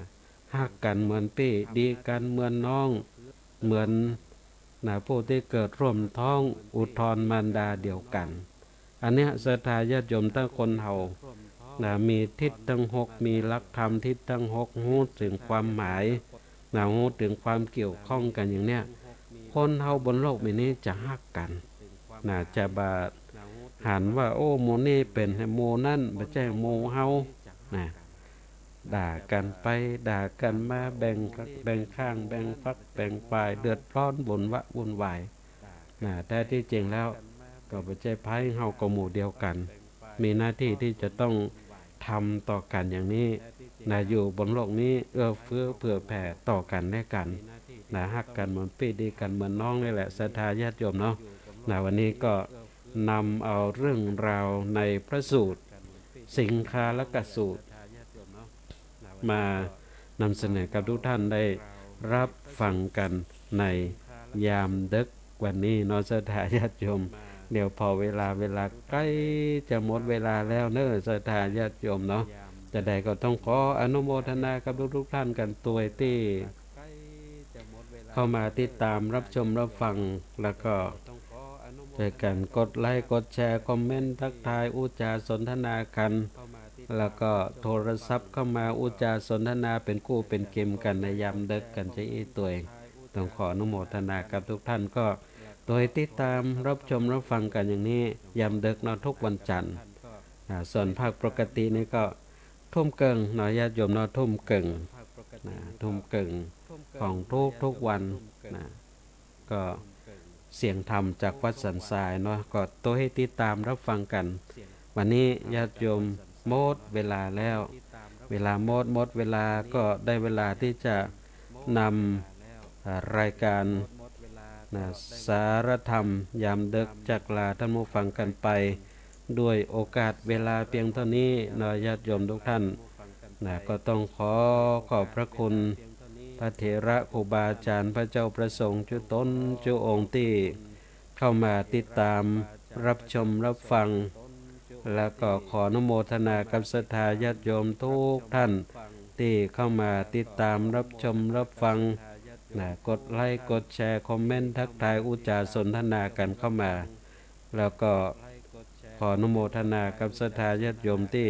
ฮักกั๋นเหมือนปี้ ดีกั๋นเหมือนน้อง เหมือน นะ ผู้ตี้เกิดร่วมท้องอุทรมารดาเดียวกั๋น อันเนี้ย ศรัทธาญาติโยมตังคนเฮา นะ มีทิศตังหก มีหลักธรรมทิศตังหก ฮู้เถิงความหมาย นะ ฮู้เถิงความเกี่ยวข้องกั๋นอย่างเนี้ย คนเฮาบนโลกใบนี้จะฮักกั๋น นะ จะบ่าหันว่า โอ้ หมู่นี้เป๋นหมู่นั้น บ่ใจ้หมู่เฮา นะ ด่ากั๋นไป ด่ากั๋นมา แบ่ง แบ่งข้าง แบ่งฝัก แบ่งฝ่าย เดือดร้อน วุ่นวะ วุ่นวาย นะ แท้ตี้จริงแล้ว ก็บ่ใจ้ใผ เฮาก็หมู่เดียวกั๋น มีหน้าตี้ตี้จะต้องทำต่อกั๋นอย่างนี้ นะ อยู่บนโลกนี้ เอื้อเฟื้อเผื่อแผ่ต่อกั๋นและกั๋น นะ ฮักกั๋นเหมือนปี้ ดีกั๋นเหมือนน้องนี่แหละ ศรัทธาญาติโยมเนาะ นะ วันนี้ก็นำเอาเรื่องราวในพระสูตร สิงคารกะสูตร มานำเสนอกับทุกท่านได้รับฟังกันในยามดึกวันนี้เนาะ ศรัทธาญาติโยม เดี๋ยวผ่อเวลา เวลาใก้จะหมดเวลาแล้วเนาะ ศรัทธาญาติโยมเนาะ จาใดก็ต้องขออนุโมทนากับทุกๆท่านกั๋นตวยตี้เข้ามาติดต๋ามรับชมรับฟัง แล้วก็ ช่วยกั๋นกดไลก์ กดแชร์ คอมเมนต์ ทักทาย อู้จ๋าสนทนากั๋น แล้วก็โทรศัพท์เข้ามาอู้จ๋าสนทนาเป๋นกู้เป๋นเกมกั๋นในยามดึกกั๋นจะอี้ตวย ต้องขออนุโมทนากับทุกท่าน ก็ตวยติดต๋ามรับชมรับฟังกั๋นอย่างนี้ ยามดึกเนาะ ทุกวันจันทร์ อ่า ส่วนภาคปกตินี่ก็ทุ่มเกิ่งเนาะ ญาติโยมเนาะ ทุ่มเกิ่ง นะ ทุ่มเกิ่งของทุกๆวัน นะ ก็เสียงธรรมจากวัดสันทรายเนาะ ก็ตวยติดต๋ามรับฟังกั๋น วันนี้ญาติโยมหมดเวลาแล้ว เวลาหมด หมดเวลา ก็ได้เวลาตี้จะนำ อ่า รายการ นะ สารธรรมยามดึกจากลาท่านผู้ฟังกั๋นไป ด้วยโอกาสเวลาเพียงเต้านี้เนาะ ญาติโยมทุกท่าน นะ ก็ต้องขอขอบพระคุณพระเถระครูบาอาจ๋ารย์ พระเจ้าพระสงฆ์จุ๊ต๋นจุ๊องค์ตี้เข้ามาติดต๋ามรับชมรับฟัง แล้วก็ขออนุโมทนากับศรัทธาญาติโยมทุกท่านตี้เข้ามาติดต๋ามรับชมรับฟัง นะ กดไลก์ กดแชร์ คอมเมนต์ ทักทาย อุจจาสนทนากั๋นเข้ามา แล้วก็ขออนุโมทนากับศรัทธาญาติโยมตี้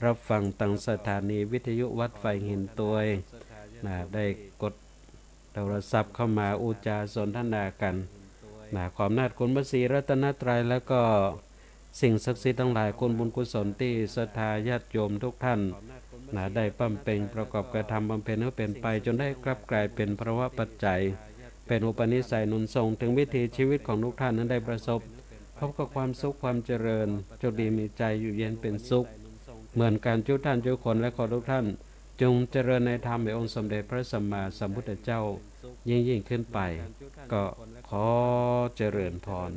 รับฟังตางสถานีวิทยุวัดไฟหินตวย นะ ได้กดโทรศัพท์เข้ามาอุจจาสนทนากั๋น นะ ขออำนาจคุณพระศรีรัตนตรัย แล้วก็สิ่งศักดิ์สิทธิ์ตังหลาย คุณบุญกุศลตี้ศรัทธาญาติโยมทุกท่าน นะ ได้บำเพ็ญประกอบกระทำบำเพ็ญหื้อเป๋นไป จ๋นได้กลับกลายเป๋นพลวปัจจัย เป๋นอุปนิสัยหนุนส่งเถิงวิถีชีวิตของทุกท่านนั้นได้ประสบ พบกับความสุขความเจริญ โชคดีมีชัยอยู่เย็นเป๋นสุข เหมือนกั๋นจุท่านจุคน และขอทุกท่านจงเจริญในธรรมแห่งองค์สมเด็จพระสัมมาสัมพุทธเจ้ายิ่งๆ ขึ้นไป ก็ขอเจริญพร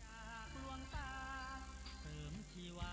จากหลวงตาเสริมชีวา